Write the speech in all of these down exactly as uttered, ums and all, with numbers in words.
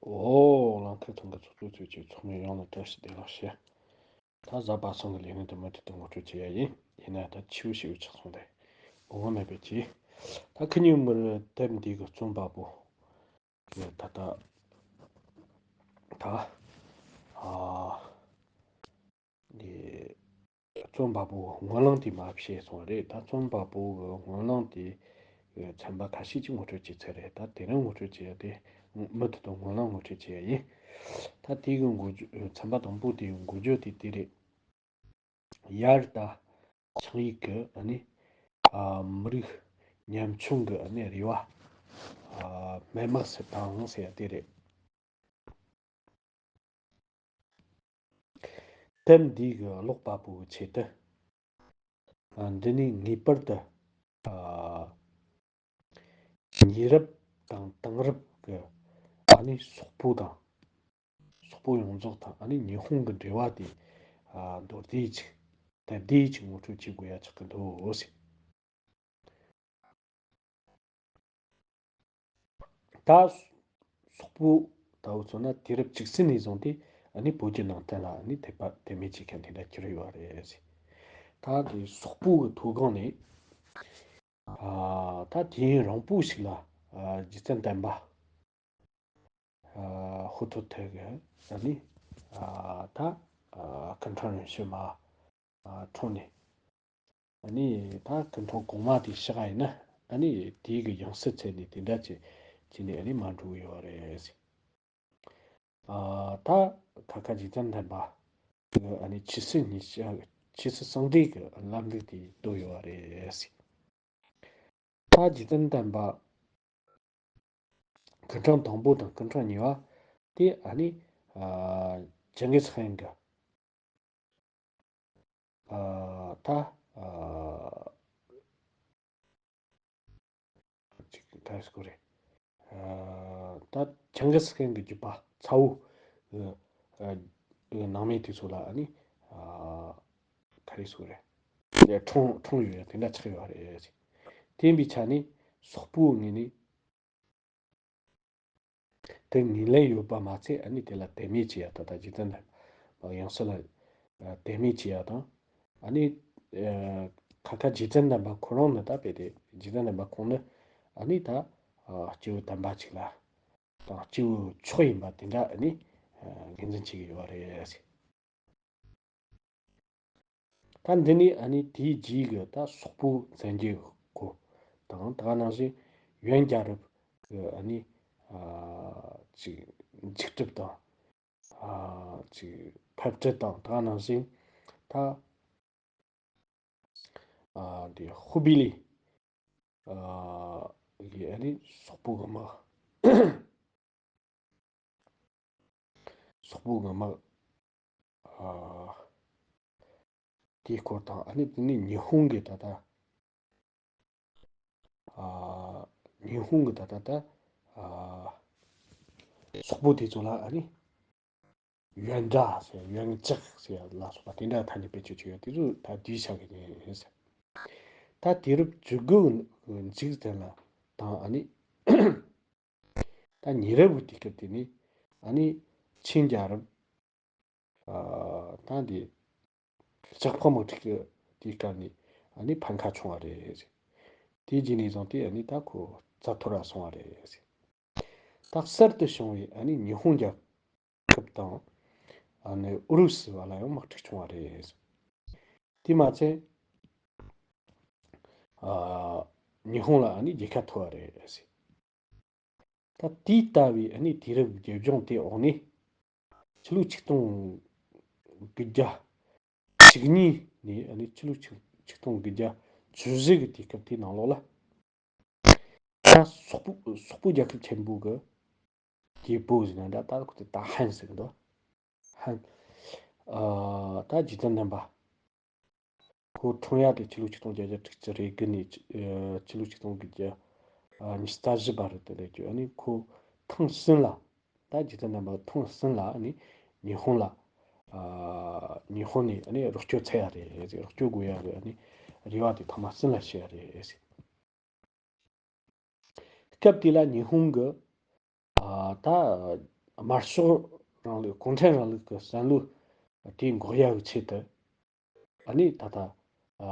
ཨོ། ལང་ཁ་ཐང་གི་ཚོགས་གཙོ་ཚོས་ཀྱི་ཚོགས་མི་ཡོངས་ལ་བཀྲ་ཤིས་བདེ་ལེགས་ཞུ། ད་གཟའ་པ་སངས་ཀྱི་ལས་ངན་དུ་མུ་མཐུད་དུ་ངོ་སྤྲོད་བྱེད་ཡ་ཡིན། ཡིན་ན་ད་ཆེའུ་ཞེའུ་ཆགས་སོང་སྟེ། དགོངས་པ་མེད་པའི་ཆེ། ད་ཁི་ཉིན་མུར་དེབ་འདི་གི་རྩོམ་པ་པོ་གི་ད་ད་ད་ཨ་འདི། རྩོམ་པ་པོ་སྨོན་ལམ་དེ་མར་བཤད་སོང་བ་རེད། ད་རྩོམ་པ་པོ་གི་སྨོན་ལམ་དེ་གི་ཚན་པ་ཁ་ཤས་ཅིག་ངོ་སྤྲོད་བྱས་ཚར་རེད། ད་དེ་རིང་ངོ་སྤྲོད་བྱེད་ཡ་དེ་མུ་མཐུད་དུ་སྨོན་ལམ་ངོ་སྤྲོད་བྱེད་ཡ་ཡིན། ད་དེ་གི་འགོ་བརྗོད། ཚན་པ་དང་པོ་དེ་གི་འགོ་བརྗོད་དེ་དེ་རེད། ཡར་ད་ཆིངས་ཡིག་གི་ཨ་ནི་ཨ་མི་རིགས་ཉམ་ཆུང་གི་ཨ་ནི་རེ་བ་ཨ་མེད་མེད་སུ་བཏང་ཟེར་ཡ་དེ་རེད། དེབ་འདིའི་ཀློག་པ་པོའི་ཆེད་དུ། ཨ། འདི་ནི་ངེས་པར་དུ། ཨ། ཉེ་རབས་དང་དེང་རབས་ཀྱི་ཨ་ནི་སོག་པོ་དང་། སོག་པོ་ཡོངས་རྫོགས་དང་ཨ་ནི་ཉི་ཧོང་གི་འབྲེལ་བ་དེ། ཨ། མདོར་བསྡུས་ཅིག་དེབ་འདིའི་ཅིག་ངོ་སྤྲོད་བྱེད་དགོས་ཡ་ཆགས་ཀྱི་འདུག་ཟེར། ད་སོག་པོ་ལྟ་བུ་མཚོན་ན་དུས་རབས་བཅུ་གསུམ་ནས་བཟུང་སྟེ་ཨ་ནི་བོད་ཀྱི་ནང་བསྟན་ལ་ཨ་ནི་དད་པ་དད་མོས་བྱེད་མཁན་དེ་འདྲ་གྱུར་ཡོད་རེད། ད་དེ་སོག་པོ་གི་མཐོ་སྒང་ནས། ཨ། ད་དུས་ཡུན་རིང་པོ་ཞིག་ལ། ཨ། རྗེ་བཙུན་བསྟན་པ། ཨ། ཧུ་ཐུ་ཐི་གི་ཨ་ནི། ཨ། ད། ཨ། སྐུ་ཕྲེང་རིམ་བྱོན་མ། ཨ། འཁྲུངས་ནས། ཨ་ནི་ད་སྐུ་ཕྲེང་གོང་མ་དེ་གཤེགས་ཡིན་ན་ཨ་ནི་དེའི་གི་ཡང་སྲིད་བཙལ་ནས་དེ་འདྲ་བྱས་བྱས་ནས་ཨ་ནི་མ་འགྲོ་གི་ཡོད་རེད། ཨ། ད་ཁ་ཁ་རྗེ་བཙུན་བསྟན་པ་གི་ཨ་ནི་ཆོས་སྲིད་གཉིས་ཆོས་སྲིད་ཟུང་འབྲེལ་གྱི་ལམ་ལུགས་དེ་བཏོད་ཡོད་རེད། ད་རྗེ་བཙུན་བསྟན་པ་སྐུ་ཕྲེང་དང་པོ་དང་སྐུ་ཕྲེང་གཉིས་པ་དེ་ཨ་ནི། ཨ། ཅིང་གིས་ཧན་གྱི། ཨ། ད། ཨ། ཅིག་ད་སྐོར་རེད། ཨ། ད་ཅིང་གིས་ཧན་གྱི་རྒྱུད་པ་ཚ་བོ། ཨ། ནང་མི་དེ་ཚོ་ལ་ཨ་ནི། ཨ། ག་རེ་སྐོར་རེད། འཁྲུངས་འཁྲུངས་ཡོད་དེ་འདྲ་ཆགས་ཡོད་རེད། དེ་ཡིན་པའི་ཆ་ནས་སོག་པོའི་ངོས་ནས། དེ་ངོས་ལེན་ཡོད་པ་མ་ཚད་ཨ་ནི་དེ་ལ་དད་མོས་བྱེད་ཡ་ད་ལྟ་རྗེ་བཙུན་བསྟན་པའི་ཡང་སྲིད་ལ་དད་མོས་བྱེད་ཡ་དང་། ཨ་ནི། ཨ། ཁ་ཁ་རྗེ་བཙུན་བསྟན་པ་ཁོ་རང་ནི་ད་དཔེ་དེ་རྗེ་བཙུན་བསྟན་པ་ཁོང་ནི་ཨ་ནི་ད། ཨ། སྐྱེས་བུ་དམ་པ་ཅིག་ལ་དང་སྐྱེས་བུ་མཆོག་ཡིན་པ་དེ་འདྲ་ཨ་ནི། ཨ། ངོས་འཛིན་བྱེད་ཀྱི་ཡོད་རེད། ད་འདི་ནི་ཨ་ནི་དེའི་རྗེས་ཀྱི་ད་སོག་པོའི་མཚན་བརྗོད་སྐོར་དང་ད་ག་ནང་བཞིན་ཡོན་རྒྱལ་རབས་ཀྱི་ཨ་ནི། ཨ། ཅིག་འཇིགས་སྐྲག་དང་། ཨ། ཅིག་ཕེབས་སྒྲ་དང་ད་ག་ནང་བཞིན་ད། ཨ། འདི་ཧུ་པི་ལི། ཨ། གི་ཨ་ནི་སོག་པོ་གི་དམག་སོག་པོ་གི་དམག་ཨ། དེའི་སྐོར་དང་ཨ་ནི་དེ་ནི་ཉི་ཧོང་གི་ད་ལྟ། ཨ། ཉི་ཧོང་གི་ད་ལྟ་ད། ཨ། སོག་པོ་དེ་ཚོ་ལ་ཨ་ནི། ཡོན་བདག་ཟེར་ཡོན་ལྕགས་ཟེར་ལ་སོགས་པ་དེ་འདྲ་ཐ་སྙད་བེད་སྤྱོད་བྱས་ཡོད་དེ་ཚོ་ད་བསྡུས་བྱ་གི་ཡིན་ཟེར། ད་དུས་རབས་བཅུ་དགུ་མཇུག་ཟིན་ལ་དང་ཨ་ནི། ད་ཉེ་རབས་ཀྱི་དུས་སྐབས་དེ་ནི་ཨ་ནི་ཆིང་རྒྱལ་རབས། ཨ། ད་འདི་ལྕགས་ཕག་དམག་འཁྲུག་གི་དུས་སྐབས་ནས་ཨ་ནི་ཕམ་ཁ་བྱུང་བ་རེད། དེའི་རྗེས་ནས་བཟུང་སྟེ་ཨ་ནི་ད་ཁོ་རྩ་འཐོར་ར་སོང་བ་རེད། ད་གསར་དུ་བྱུང་བའི་ཨ་ནི་ཉི་ཧོང་རྒྱལ་ཁབ་དང་ཨ་ནི་ཨུ་རུ་སུ་བར་ལ་ཡང་དམག་འཁྲུག་བྱུང་བ་རེད། དེ་མ་ཚད། ཨ། ཉི་ཧོང་ལ་ཨ་ནི་རྒྱལ་ཁ་ཐོབ་པ་རེད། ད་དེ་ལྟ་བུའི་ཨ་ནི་དུས་རབས་རྒྱབ་ལྗོངས་དེ་འོག་ནས་ཕྱི་ལོ་ཆིག་སྟོང་དགུ་བརྒྱ་བཅུ་གཉིས་ནས་ཨ་ནི་ཕྱི་ལོ་ཆིག་ཆིག་སྟོང་དགུ་བརྒྱ་བཅུ་བཞི་གི་དུས་སྐབས་དེའི་ནང་ལོགས་ལ། ད་སོག་པོ་སོག་པོ་རྒྱལ་ཁབ་ཆེན་པོ་གི་རྒྱལ་པོ་ཟེར་ན་འདྲ། ད་ཁོ་ཚོས་ད་ཧན་ཟེར་གི་འདུག་ཧན། ཨ། ད་རྗེ་བཙུན་བསྟན་པ་ཁོ་འཁྲུངས་ཡ་དེ་ཕྱི་ལོ་ཆིག་སྟོང་བརྒྱད་བརྒྱ་དྲུག་ཅུ་རེ་དགུ་ནས། ཨ། ཕྱི་ལོ་ཆིག་སྟོང་དགུ་བརྒྱ་ཉི་ཤུ་རྩ་བཞི་བར་དུ་སླེབས་རྒྱུ། ཨ་ནི་ཁོ་ཐེངས་གསུམ་ལ། ད་རྗེ་བཙུན་བསྟན་པ་ཐེངས་གསུམ་ལ་ཨ་ནི་ཉི་ཧོང་ལ། ཨ། ཉི་ཧོང་ནས་ཨ་ནི་རོགས་སྐྱོར་འཚོལ་ཡ་རེད། རོགས་སྐྱོར་དགོས་ཡ་གི་ཨ་ནི་རེ་བ་དེ་ཐོག་མ་གསུམ་ལ་ཞུ་ཡ་རེད། སྐབས་དེ་ལ་ཉི་ཧོང་གི། ཨ། ད་ དམར་ཤོག་རིང་ལུགས་གུང་ཁྲན་རིང་ལུགས་ཀྱི་བསམ་བློ་དེ་འགོག་ཡག་གི་ཆེད་དུ། ཨ་ནི་ད་ལྟ་ཨ་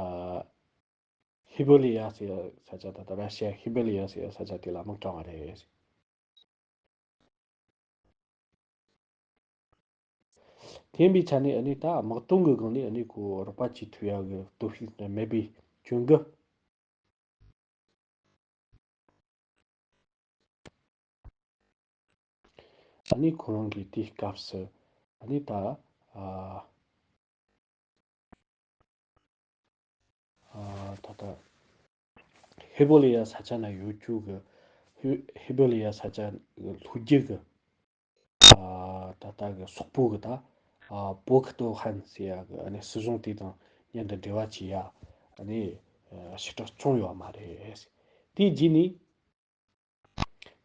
ཧི་བོ་ལི་ཡ་ཟེར་ཡ་ས་ཆ། ད་ལྟ་ར་ཤི་ཡ་ཧི་བོ་ལི་ཡ་ཟེར་ཡ་ས་ཆ་དེ་ལ་དམག་དྲངས་པ་རེད། དེ་ཡིན་པའི་ཆ་ནས་ཨ་ནི་ད་དམག་དོན་གྱི་སྒང་ནས་ཨ་ནི་ཁོ་རོགས་པ་བྱེད་ཐུབ་ཡག་གི་སྟོབས་ཤུགས་མེད་པའི་རྐྱེན་གྱིས། ཨ་ནི་ཁོ་རང་གིས་དེའི་སྐབས་སུ་ཨ་ནི་ད་ཨ་ཨ་ད་ལྟ་ཧི་བོ་ལི་ཡ་ས་ཆ་ན་ཡོད་རྒྱུ་གི་ཧི་ཧི་བོ་ལི་ཡ་ས་ཆ་གི་ལྷོ་རྒྱུད་གི་ཨ་ད་ལྟ་གི་སོག་པོ་གི་ད་ཨ་པོ་ཁི་ཏོ་ཧན་ཟེར་ཡ་གི་ཨ་ནི་སྲིད་གཞུང་དེ་དང་མཉམ་དུ་འབྲེལ་བ་བྱེད་ཡ་ཨ་ནི་ཨ་ཞེ་དྲག་བྱུང་ཡོད་མ་རེད། དེའི་རྗེས་ནས་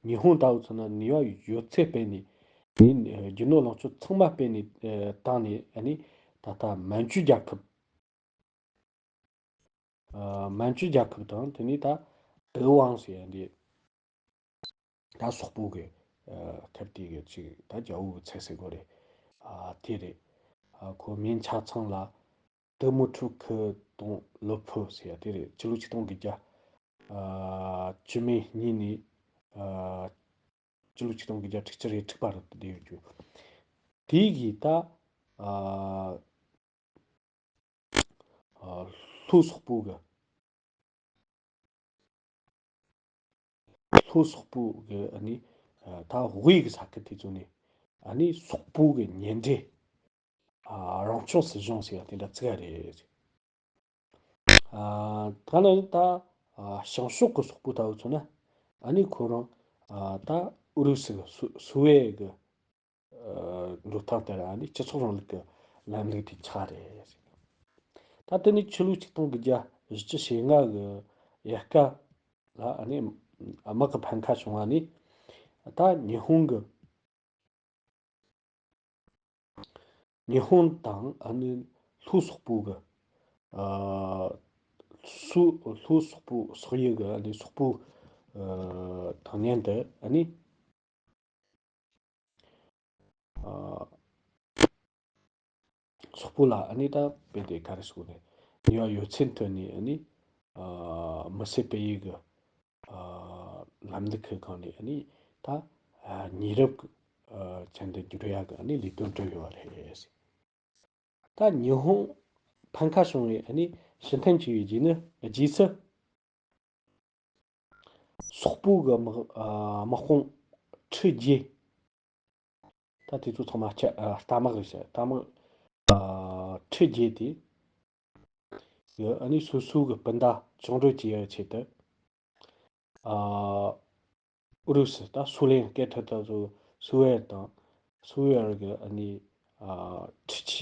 ཉི་ཧོང་ལྟ་བུ་ཚོ་ན་ནུས་པ་ཡོད་ཚད་སྤེལ་ནས་ནི་རྒྱུ་ནོར་ལོངས་སྤྱོད་ཚང་མ་སྤེལ་ནས་ཨ་བཏང་ནས་ཨ་ནི་ད་ལྟ་མན་ཇུ་རྒྱལ་ཁབ། ཨ་མན་ཇུ་རྒྱལ་ཁབ་དང་དེ་ནས་ད་ཨེ་ཝང་ཟེར་ཡ་འདི་ད་སོག་པོ་གི་ཨ་ཁབ་དེ་གི་ཅིག་ད་རྒྱལ་པོ་གི་ཚལ་ཟེར་དགོས་རེད། ཨ་དེ་རེད། ཨ་ཁོ་མིང་ཆ་ཚང་ལ་ཏི་མུ་ཁྲུ་ཁི་དང་ལོ་ཕུ་ཟེར་ཡ་དེ་རེད། ཕྱི་ལོ་ཆིག་སྟོང་དགུ་བརྒྱ་ཨ་བཅུ་མེད་གཉིས་ནས་ཨ་ཕྱི་ལོ་ཆིག་སྟོང་དགུ་བརྒྱ་དྲུག་ཅུ་རེ་དྲུག་བར་དུ་བསྡད་ཡོད་རྒྱུ། དེ་གི་ད་ཨ་ཨ་ལྷོ་སོག་པོ་གི་ལྷོ་སོག་པོ་གི་ཨ་ནི་ཨ་ད་དབུས་ཀྱི་ས་ཁུལ་དེ་ཚོ་ནས་ཨ་ནི་སོག་པོ་གི་ཉེ་འབྲེལ་ཨ་རང་སྐྱོང་སྲིད་གཞུང་ཟེར་བ་དེ་འདྲ་བཙུགས་ཡ་རེད། ཨ་ད་ནི་ད་ཨ་བྱང་ཕྱོགས་ཀྱི་སོག་པོ་ལྟ་བུ་ཚོ་ན་ཨ་ནི་ཁོ་རང་ཨ་ད་ཨུ་རུ་སུ་གི་སུ་སུ་ཝེ་གི་ཨ་འགྲོ་སྟངས་དེ་ར་ནི་སྤྱི་ཚོགས་རིང་ལུགས་ཀྱི་ལམ་ལུགས་དེ་ཆགས་རེད། ད་དེ་ནི་ཕྱི་ལོ་ཆིག་སྟོང་དགུ་བརྒྱ་བཞི་བཅུ་ཞེ་ལྔ་གི་དབྱར་ཁ་ལ་ཨ་ནི་དམག་གི་ཕམ་ཁ་བྱུང་བ་ནི་ད་ཉི་ཧོང་གི་ཉི་ཧོང་དང་ཨ་ནི་ལྷོ་སོག་པོ་གི་ཨ་སུ་ལྷོ་སོག་པོ་སོག་ཡུལ་གི་ཨ་ནི་སོག་པོ་ཨ་དང་མཉམ་དུ་ཨ་ནི་ཨ་སོག་པོ་ལ་ཨ་ནི་ད་དཔེ་དེ་ག་རེ་ཟེར་དགོས་རེད། ནུས་པ་ཡོད་ཚད་བཏོན་ནས་ཨ་ནི་ཨ་མི་སེར་སྤེལ་ཡུལ་གི་ཨ་ལམ་ལུགས་ཀྱི་སྒང་ནས་ཨ་ནི་ད་ཨ་ཉེ་རབས་ཀྱི་ཨ་ཅན་དུ་འགྱུར་ཡག་གི་ཨ་ནི་ལས་དོན་སྤྲད་ཡོད་པ་རེད། ད་ཉི་ཧོང་ཕམ་ཁ་བྱུང་བའི་ཨ་ནི་ཕྱི་ཐེངས་གཅིག་པའི་རྗེས་ནི་རྗེས་སུ། སོག་པོ་གི་དམག་ཨ་དམག་དཔུང་ཁྲི་བརྒྱད། ད་དེ་ཚོ་ཚང་མ་ཆ་ཨ་རྟ་དམག་རེད་ཟེར། རྟ་དམག་ཨ་ཁྲི་བརྒྱད་དེ་གི་ཨ་ནི་སོ་སོ་གི་སྤུན་ཟླ་བཅིངས་འགྲོལ་བྱེད་ཡའི་ཆེད་དུ་ཨ་ཨུ་རུ་སུ་ད་སུ་ལེན་སྐད་འཕྲིན་ད་ཚོ་སུ་ཝེར་དང་སུ་ཝེར་གི་ཨ་ནི་ཨ་འཕྲུལ་ཆས་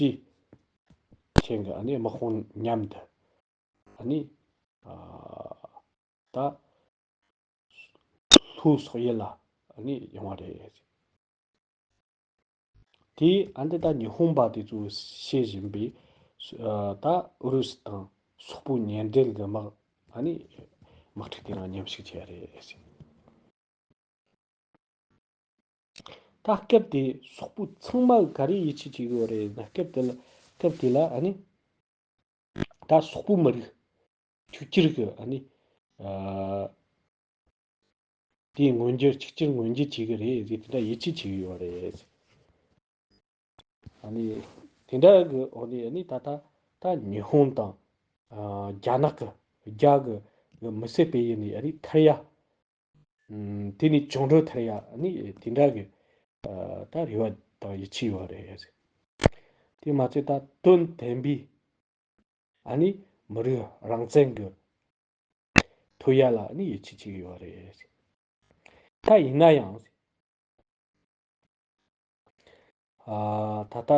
ཅན་གི་ཨ་ནི་དམག་དཔུང་མཉམ་དུ་ཨ་ནི་ཨ་ད་ལྷོ་སོག་ཡུལ་ལ་ཨ་ནི་ཡོང་བ་རེད། དེས་ཨ་འདི་ད་ཉི་ཧོང་པ་དེ་ཚོས་བཤད་བཞིན་པའི་ཨ་ད་ཨུ་རུ་སུ་དང་སོག་པོའི་ཉེ་འབྲེལ་གྱི་དམག་ཨ་ནི་དམག་འཁྲུག་དེ་རང་མཉམ་ཞུགས་བྱས་རེད། ད་སྐབས་དེ་སོག་པོ་ཚང་མ་ག་རེ་ཡིད་ཆེས་བྱེད་ཀྱི་ཡོད་རེད་ན། སྐབས་དེ་ལ་སྐབས་དེ་ལ་ཨ་ནི་ད་སོག་པོའི་མི་རིགས་ཆིག་གྱུར་གྱི་ཨ་ནི་ཨ་དེའི་མངོན་འགྱུར་ཆིག་གྱུར་མངོན་འགྱུར་བྱེད་ཀྱི་རེད་ཟེར་དེ་འདྲ་ཡིད་ཆེས་བྱེད་ཀྱི་ཡོད་རེད། ཨ་ནི་དེ་འདྲ་གི་འོག་ནས་ཨ་ནི་ད་ལྟ་ད་ཉི་ཧོང་དང་ཨ་རྒྱ་ནག་གི་རྒྱ་གི་གི་མི་སེར་སྤེལ་ཡུལ་ནས་ཨ་ནི་ཐར་ཡ། ཨམ་དེ་ནས་བཅིངས་འགྲོལ་ཐར་ཡ་ཨ་ནི་དེ་འདྲ་གི་ཨ་ད་རེ་བ་དང་ཡིད་ཆེས་ཡོད་རེད། དེ་མ་ཚད་ད་དོན་དམ་པའི་ཨ་ནི་མི་རིགས་རང་བཙན་གི་ཐོབ་ཡ་ལ་ཨ་ནི་ཡིད་ཆེས་བྱེད་ཀྱི་ཡོད་རེད། ད་ཡིན་ན་ཡང་། ཨ་ད་ལྟ་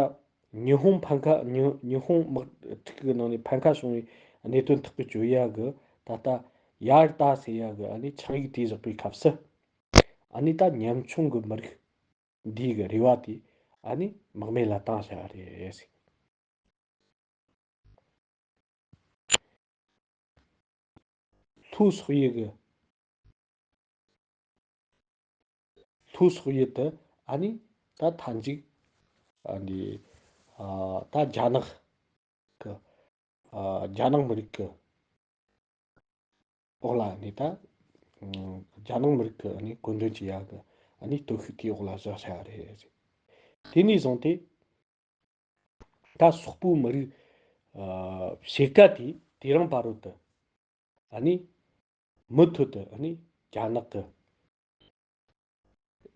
ཉི་ཧོང་ཕམ་ཁ་ཉི་ཉི་ཧོང་དམག་འཁྲུག་གི་ནང་ནས་ཕམ་ཁ་བྱུང་བའི་གནད་དོན་ཐག་གཅོད་ཡག་གི་ད་ལྟ་ཡར་ལྟ་ཟེར་ཡག་གི་ཨ་ནི་ཆིངས་ཡིག་དེ་བཞག་པའི་སྐབས་སུ་ཨ་ནི་ད་ཉམ་ཆུང་གི་མི་རིགས་འདིའི་གི་རེ་བ་དེ་ཨ་ནི་རྨེག་མེད་ལ་བཏང་བཞག་རེད། ལྷོ་སོག་ཡུལ་གི་ལྷོ་སོག་ཡུལ་དུ་ཨ་ནི་ ད་མཐའ་མཇུག་ཨ་འདི་ཨ་ད་རྒྱ་ནག་གི་ཨ་རྒྱ་ནག་མི་རིགས་ཀྱི་འོག་ལ་ནི་ད་ཨ་རྒྱ་ནག་མི་རིགས་ཀྱི་ཨ་ནི་བཀོད་འདོམས་བྱེད་ཡག་གི་ཨ་ནི་སྟོབས་ཤུགས་དེའི་འོག་ལ་བཞག་བཞག་རེད། དེ་ནས་བཟུང་སྟེ་ད་སོག་པོའི་མི་རིགས་ཨ་ཕྱེད་ཀ་དེ་དེ་རིང་བར་དུ་ཨ་ནི་མུ་མཐུད་དུ་ཨ་ནི་རྒྱ་ནག་གི་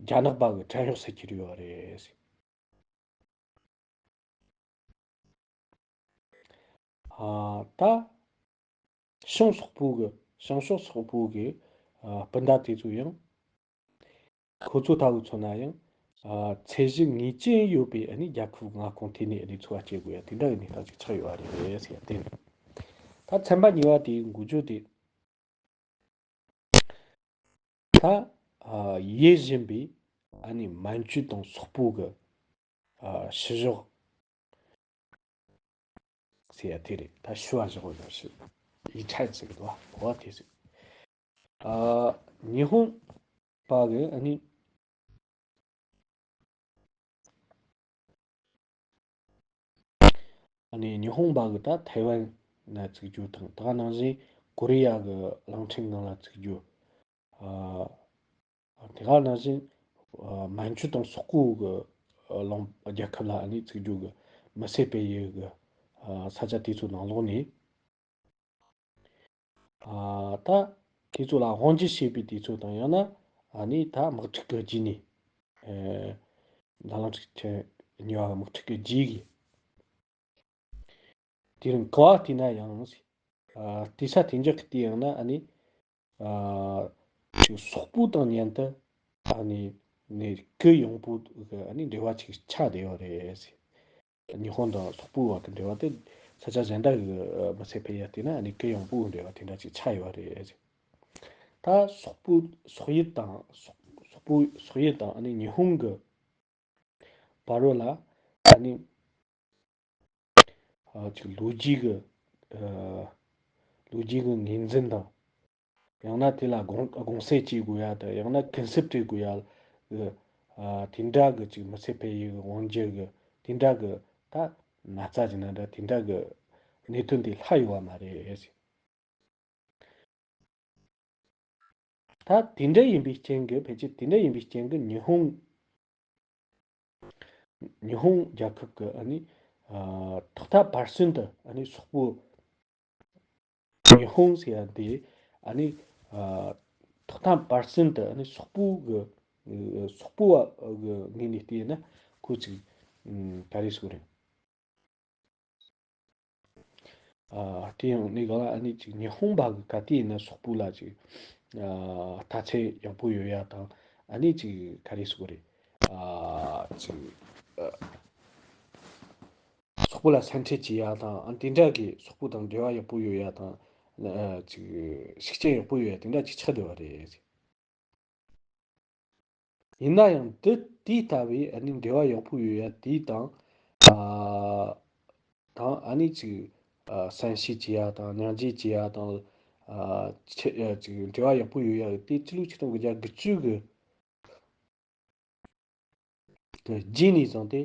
རྒྱ་ནག་པ་གི་བྲན་གཡོག་ཟེར་གྱི་ཡོད་རེད། ཨ་ད་བྱང་སོག་པོ་གི་བྱང་ཕྱོགས་སོག་པོ་གི་ཨ་སྤུན་ཟླ་དེ་ཚོ་ཡང་ཁོ་ཚོ་ལྟ་བུ་མཚོན་ན་ཡང་ཨ་ཚད་གཞི་ངེས་ཅན་ཡོད་པའི་ཨ་ནི་རྒྱལ་ཁབ་མངའ་ཁོངས་དེ་ནས་ཨ་ནི་འཚོ་བ་སྐྱེལ་དགོས་ཡ་དེ་འདྲ་གི་གནས་སྟངས་ཅིག་ཆགས་ཡོད་རེད་ཟེར་ཡ་དེ་རེད། ད་ཚན་པ་གཉིས་པ་དེའི་འགོ་བརྗོད་དེ། ད་ཨ་ཡིད་བཞིན་པའི་ཨ་ནི་མན་ཇུ་དང་སོག་པོ་གི་ཨ་ཕྱི་ཕྱོགས་ཟེར་ཡ་དེ་རེད། ད་ཕྱི་བ་བཞག་ཡོད་ཞིག་ཡིག་ཆ་ཟེར་གི་འདུག་བ། འོ་དེ་ཟེར། ཨ་ཉི་ཧོང་པ་གི་ཨ་ནི་ཨ་ནི་ཉི་ཧོང་པ་གི་ད་ཐའེ་ཝན་ན་བཙུགས་རྒྱུ་དང་། ད་ག་ནང་བཞིན་ཀོ་རི་ཡ་གི་གླིང་ཕྲན་ནང་ལ་བཙུགས་རྒྱུ། ཨ་དེ་ག་ནང་བཞིན་ཨ་མན་ཇུ་དང་སོག་པོ་གི་ཨ་ལུང་རྒྱལ་ཁབ་ལ་ཨ་ནི་བཙུགས་རྒྱུ་གི་མི་སེར་སྤེལ་ཡུལ་གི་ཨ་ས་ཆ་དེ་ཚོ་ནང་ལོགས་ནས། ཨ་ད་དེ་ཚོ་ལ་དབང་སྒྱུར་བྱས་པའི་དུས་ཚོད་དང་། ཡང་ན་ཨ་ནི་ད་དམག་འཁྲུག་གི་རྗེས་ནས། ཨེ་ད་གླིང་ཕྲན་གཉིས་པ་དམག་འཁྲུག་གི་རྗེས་ཀྱི་དེ་རིང་ག་བ་བལྟས་ན་ཡང་། ཨ་བལྟས་ས་དེ་འཇག་གི་དེ་ཡང་ན་ཨ་ནི་ཨ་ཅིག་སོག་པོ་དང་མཉམ་དུ་ཨ་ནི་ནི་གུ་ཡངས་པོ་གི་ཨ་ནི་འབྲེལ་བ་ཅིག་ཆགས་བསྡད་ཡོད་རེད། ཉི་ཧོང་དང་སོག་པོའི་བར་གྱི་འབྲེལ་བ་དེ་ས་ཆ་གཞན་དག་གི་མི་སེར་སྤེལ་ཡ་བལྟས་ན་ཨ་ནི་གུ་ཡངས་པོའི་འབྲེལ་བ་དེ་འདྲ་ཅིག་ཆགས་ཡོད་རེད། ད་སོག་པོ་སོག་ཡུལ་དང་སོག་སོག་པོ་སོག་ཡུལ་དང་ཨ་ནི་ཉི་ཧོང་གི་བར་ལ་ཨ་ནི་ཨ་ཅིག་ལོ་རྒྱུས་ཀྱི་ཨ་ལོ་རྒྱུས་ཀྱི་ངོས་འཛིན་དང་། ཡང་ན་དེ་ལ་དགོངས་དགོངས་སེལ་བྱེད་དགོས་ཡ་དང་། ཡང་ན་ཀུན་གསབ་སྤྲད་དགོས་ཡ་གི་ཨ་དེ་འདྲ་གི་ཅིག་མི་སེར་སྤེལ་ཡུལ་གི་དབང་སྒྱུར་གི་དེ་འདྲ་གི་ད་ན་ཚ་ཅིག་ན་འདྲ་དེ་འདྲ་གི་གནད་དོན་དེ་ལྷག་ཡོད་པ་མ་རེད། ད་དེ་འདྲ་ཡིན་པའི་རྐྱེན་གྱིས། ཕལ་ཆེར་དེ་འདྲ་ཡིན་པའི་རྐྱེན་གྱིས་ཉི་ཧོང་ཉི་ཧོང་རྒྱལ་ཁབ་ཀྱི་ཨ་ནི་ཨ་ཐོག་མཐའ་བར་གསུམ་དུ་ཨ་ནི་སོག་པོ། ཉི་ཧོང་ཟེར་ཡ་འདི་ཨ་ནི་ཨ་ཐོག་མཐའ་བར་གསུམ་དུ་ཨ་ནི་སོག་པོ་གི་སོག་པོ་བ་གི་ངོས་ནས་བལྟས་ན་ཁོ་ཅིག་ཨ་ག་རེ་ཟེར་དགོས་རེད། ཨ་དེ་ཡང་ནི་ག་ལ་ཨ་ནི་ཅིག་ཉི་ཧོང་པ་གི་ག་དུས་ཡིན་ན་སོག་པོ་ལ་ཅིག་ཨ་ལྟ་ཚུལ་ཡག་པོ་ཡོད་ཡ་དང་། ཨ་ནི་ཅིག་ག་རེ་ཟེར་དགོས་རེད། ཨ་ཅིག་ཨ་སོག་པོ་ལ་སེམས་ཁྲལ་བྱེད་ཡ་དང་། ཨ་དེ་འདྲ་གི་སོག་པོ་དང་འབྲེལ་བ་ཡག་པོ་ཡོད་ཡ་དང་། ཨ་ཅིག་ཤུགས་རྐྱེན་ཡག་པོ་ཡོད་ཡ་དེ་འདྲ་ཅིག་ཆགས་བསྡད་པ་རེད། ཡིན་ན་ཡང་འདི་དེ་ལྟ་བུའི་ཨ་ནི་འབྲེལ་བ་ཡག་པོ་ཡོད་ཡ་དེ་དང་། ཨ་དང་ཨ་ནི་ཅིག་ཨ་བསམ་ཤེས་བྱེད་ཡ་དང་། མཉམ་འབྲེལ་བྱེད་ཡ་དང་། ཨ་ཆེ་ཨ་ཅིག་འབྲེལ་བ་ཡག་པོ་ཡོད་ཡ་དེ་ཕྱི་ལོ་ཆིག་སྟོང་དགུ་བརྒྱ་དགུ་བཅུ་གི་གི་རྗེས་ནས་བཟུང་སྟེ།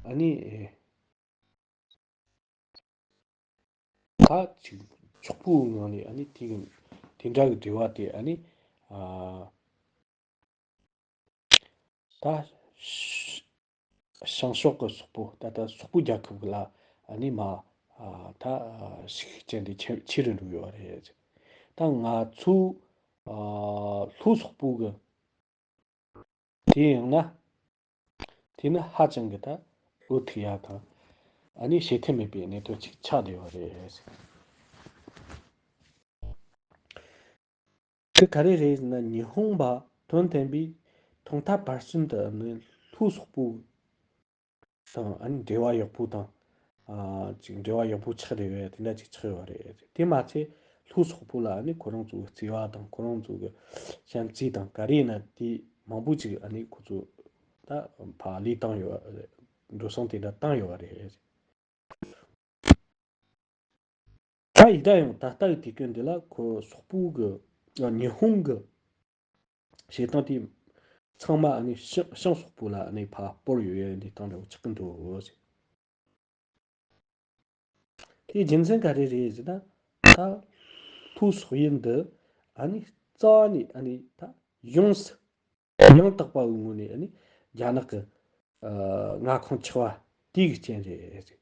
ཨ་ནི་ཨེ་ད་ཅིག་ཕྱོགས་པོའི་ངང་ནས་ཨ་ནི་དེ་གི་དེ་འདྲ་གི་འབྲེལ་བ་དེ་ཨ་ནི་ཨ་ད་བྱང་ཕྱོགས་ཀྱི་སོག་པོ། ད་ལྟ་སོག་པོ་རྒྱལ་ཁབ་ལ་ཨ་ནི་མ་ཨ་ད་ཤུགས་རྐྱེན་དེ་ཆེ་ཆེ་རུ་འགྲོ་ཡོད་རེད། ད་ང་ཚོ་ཨ་ལྷོ་སོག་པོ་གི་དེ་ཡང་ན་དེ་ནི་ཧ་ཅང་གི་ད་འོ་ཐུག་ཡ་དང་ཨ་ནི་བྱེད་ཐབས་མེད་པའི་གནད་དོན་ཅིག་ཆགས་བསྡད་ཡོད་རེད། དེ་ག་རེ་རེད་ཟེར་ན། ཉི་ཧོང་པ་དོན་དམ་པའི་ཐོག་མཐའ་བར་གསུམ་དུ་ནི་ལྷོ་སོག་པོ་དང་ཨ་ནི་འབྲེལ་བ་ཡག་པོ་དང་། ཨ་ཅིག་འབྲེལ་བ་ཡག་པོ་ཆགས་རེད་པས། དེ་འདྲ་ཅིག་ཆགས་ཡོད་རེད། དེ་མ་ཚད་ལྷོ་སོག་པོ་ལ་ཨ་ནི་ཁོ་རང་ཚོའི་བརྩེ་བ་དང་། ཁོ་རང་ཚོ་གི་བྱམས་བརྩེ་དང་ག་རེ་ཡིན་ན་དེ་མང་པོ་ཅིག་ཨ་ནི་ཁོ་ཚོ་ད་ཕར་ལས་བཏང་ཡོད་རེད། འགྲོ་སོང་དེ་འདྲ་བཏང་ཡོད་རེད། ད་ཡིན་ད་ཡང་ད་ལྟ་གི་དུས་སྐབས་འདི་ལ་ཁོ་སོག་པོ་གི་ཉི་ཧོང་གི་བྱེད་སྟངས་དེ་ ཚང་མ་ཨ་ནི་བྱང་བྱང་སོག་པོ་ལ་ཨ་ནི་ཕར་སྤོར་ཡོད་ཡ་འདི་སྟངས་འདྲ་བོ་ཆགས་ཀྱི་འདུག་ཟེར། དེའི་རྒྱུ་མཚན་ག་རེ་རེད་ཟེར་ན། ད་ལྷོའི་སོག་ཡུལ་འདི་ཨ་ནི་རྩ་བ་ནས་ཨ་ནི་ད་ཡོངས་སུ་ཡང་དག་པ་བའི་ངོས་ནས་ཨ་ནི་རྒྱ་ནག་གི་ཨ་མངའ་ཁོངས་ཆགས་པ་དེ་གི་རྐྱེན་རེད་ཟེར།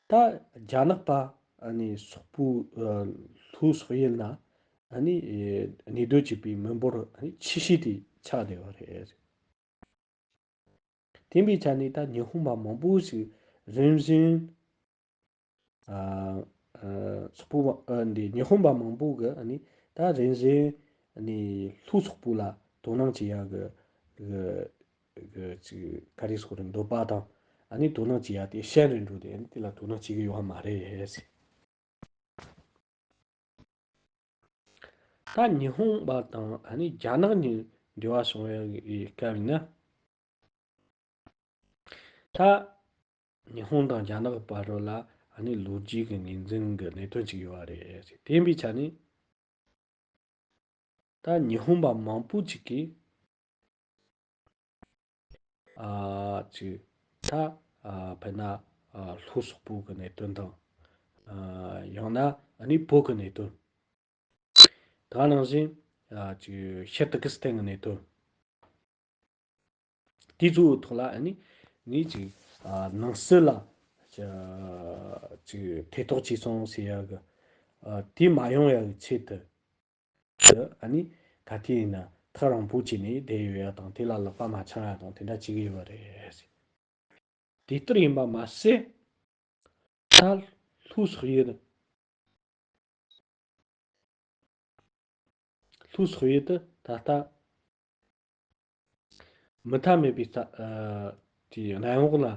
ད་རྒྱ་ནག་པ་ཨ་ནི་སོག་པོའི་ཨ་ལྷོའི་སོག་ཡུལ་ན་ཨ་ནི་ཨེ་གནས་སྡོད་བྱེད་པའི་མི་འབོར་ཨ་ནི་ཆེ་ཤོས་དེ་ཆགས་བསྡད་པ་རེད། དེ་འབའི་ཆ་ནས་ད་ཉི་ཧོང་པ་མང་པོ་ཞིག་རིམ་བཞིན་ཨ་ཨ་སོག་པོ་བ་ཨ་འདི་ཉི་ཧོང་པ་མང་པོ་གི་ཨ་ནི་ད་རིམ་བཞིན་ཨ་ནི་ལྷོའི་སོག་པོ་ལ་དོ་སྣང་བྱེད་ཡག་གི་གི་གི་ཅིག་ག་རེ་ཟེར་དགོས་རེད། འདོད་པ་དང་ཨ་ནི་དོ་སྣང་བྱེད་ཡག་དེ་ཞན་རེད་འགྲོ། དེ་ཨ་ནི་དེ་ལ་དོ་སྣང་བྱེད་ཀྱི་ཡོད་མ་རེད། ད་ཉི་ཧོང་པ་དང་ཨ་ནི་རྒྱ་ནག་གཉིས་འབྲེལ་བ་བྱུང་བའི་སྐབས་ཡིན་ན། ད་ཉི་ཧོང་དང་རྒྱ་ནག་བར་ལ་ཨ་ནི་ལོ་རྒྱུས་ཀྱི་ངོས་འཛིན་གྱི་གནད་དོན་ཅིག་ཡོད་པ་རེད། དེ་ཡིན་པའི་ཆ་ནས་ད་ཉི་ཧོང་པ་མང་པོ་ཅིག་གིས་ཨ་ཅིག་ད་ཨ་དཔེར་ན་ཨ་ལྷོ་སོག་པོ་གི་གནད་དོན་དང་། ཨ་ཡང་ན་ཨ་ནི་བོད་ཀྱི་གནད་དོན། ད་ནང་བཞིན་ཨ་ཅིག་ཤར་ཏུར་ཀི་སི་ཐན་གྱི་གནད་དོན། དེ་ཚོའི་ཐོག་ལ་ཨ་ནི་ངས་ཅིག་ཨ་ནང་སྲིད་ལ་ཅིག་ཐེ་གཏོགས་བྱས་སོང་ཟེར་ཡག་གི་ཨ་དེ་མ་ཡོང་ཡག་གི་ཆེད་དུ་ཨ་ནི་ག་དུས་ཡིན་ན་ཐག་རིང་པོ་བྱས་ནས་བསྡད་ཡོད་ཡག་དང་། དེ་ལ་ལག་པ་མ་འཆང་ཡག་དང་དེ་འདྲ་བྱེད་ཀྱི་ཡོད་པ་རེད། དེ་ལྟར་ཡིན་པ་མ་ཟད། ད་ལྷོའི་སོག་ཡུལ། ལྷོའི་སོག་ཡུལ་དུ་ད་ལྟ་མུ་མཐའ་མེད་པའི་རྩ་ཨ་དེའི་གནམ་འོག་ལ་ཨ་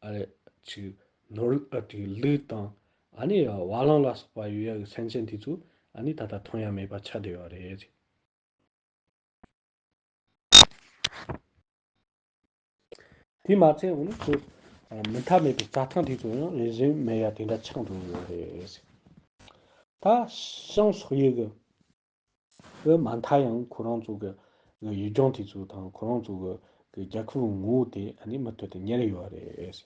ཨ་རེ་ཅིག་ནོར་ཨ་དེའི་ལུད་དང་ཨ་ནི་བ་ལང་ལ་སོགས་པ་ཡོད་ཡག་གི་སེམས་ཅན་དེ་ཚོ་ཨ་ནི་ད་ལྟ་ཐོན་ཡག་མེད་པ་ཆགས་བསྡད་ཡོད་རེད། དེ་མ་ཚད་འོ་ནི་ཁོ་མུ་མཐའ་མེད་པའི་རྩྭ་ཐང་དེ་ཚོ་ཡང་རེ་ཞིག་མེད་ཡ་དེ་འདྲ་ཆགས་འགྲོ་གི་ཡོད་རེད། ད་བྱང་སོག་ཡུལ་གི་གི་མ་མཐའ་ཡང་ཁོ་རང་ཚོ་གི་ཡུལ་ལྗོངས་དེ་ཚོ་དང་ཁོ་རང་ཚོ་གི་གི་རྒྱལ་ཁབ་ངོ་བོ་དེ་ཨ་ནི་མུ་མཐུད་དུ་ཉར་ཡོད་རེད།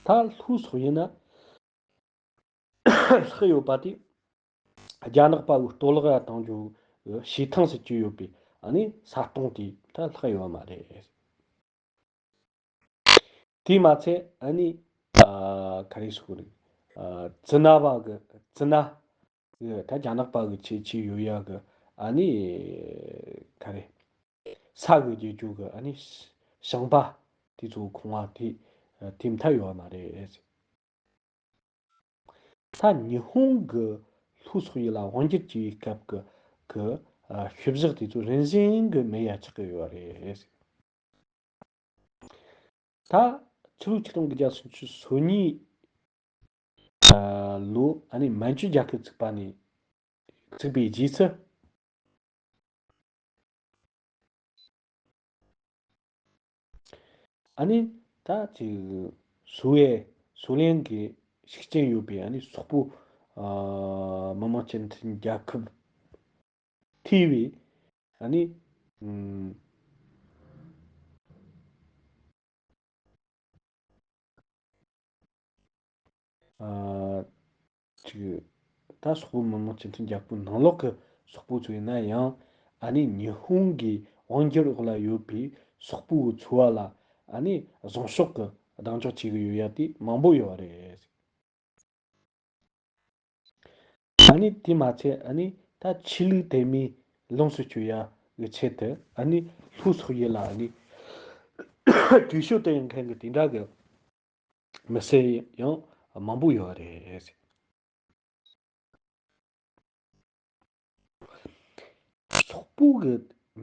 ད་ལྷོའི་སོག་ཡུལ་ན་ལྷག་ཡོད་པ་དེ་རྒྱ་ནག་པ་གི་གཏོར་བརླག་ཡ་བཏང་རྒྱུ་བྱེད་ཐང་ཟེར་གྱི་ཡོད་པའི་ཨ་ནི་ས་སྟོང་དེ་ད་ལྷག་ཡོད་མ་རེད། དེས་མ་ཚད་ཨ་ནི་ཨ་ག་རེ་ཟེར་དགོས་རེད། ཨ་ཙི་ན་བ་གི་ཙི་ན་གི་ད་རྒྱ་ནག་པ་གི་ཆེད་ཆེད་ཡོད་ཡ་གི་ཨ་ནི་ག་རེ་ས་གི་རྒྱལ་རྒྱུ་གི་ཨ་ནི་ཞིང་པ་དེ་ཚོ་ཁང་བ་དེ་དེ་མཐའ་ཡོད་མ་རེད། ད་ཉི་ཧོང་གི་ལྷོ་སོག་ཡུལ་ལ་དབང་སྒྱུར་བྱས་པའི་སྐབས་ཀྱི་གི་ཨ་ཤུལ་བཞག་དེ་ཚོ་རིམ་བཞིན་གྱི་མེད་ཡ་ཆགས་ཀྱི་ཡོད་རེད། ད་ཕྱི་ལོ་ཆིག་སྟོང་དགུ་བརྒྱ་སུམ་ཅུ་སོ་གཉིས་ཨ་ལོ་ཨ་ནི་མན་ཇུ་རྒྱལ་ཁབ་བཙུགས་པ་ནས་བཙུགས་པའི་རྗེས་སུ། ཨ་ནི་ད་ཅིག་སུའེ་སུའུ་ལེན་གྱི་ཤུགས་རྐྱེན་ཡོད་པའི་ཨ་ནི་སོག་པོ་ཨ་མི་དམངས་སྤྱི་མཐུན་རྒྱལ་ཁབ་ཐེ་བའི་ཨ་ནི་ཨ་ཅིག་ད་སོག་པོ་མི་དམངས་སྤྱི་མཐུན་རྒྱལ་ཁབ་ནང་ལོགས་ཀྱི་སོག་པོ་ཚོ་ཡིན་ན་ཡང་ཨ་ནི་ཉི་ཧོང་གི་དབང་སྒྱུར་འོག་ལ་ཡོད་པའི་སོག་པོའི་འཚོ་བ་ལ་ཨ་ནི་བཟང་ཕྱོགས་ཀྱི་གདེང་འཇོག་བྱེད་ཀྱི་ཡོད་ཡ་དེ་མང་པོ་ཡོད་རེད། ཨ་ནི་དེ་མ་ཚད་ཨ་ནི་ད་ཆོས་ལུགས་དད་མོས་ལོངས་སུ་སྤྱོད་ཡ་གི་ཆེད་དུ་ཨ་ནི་ལྷོ་སོག་ཡུལ་ལ་ཨ་ནི་བྲོས་བྱོལ་དུ་ཡོང་མཁན་གྱི་དེ་འདྲ་གི་མི་སེར་ཡང་མང་པོ་ཡོད་རེད། སོག་པོ་གི་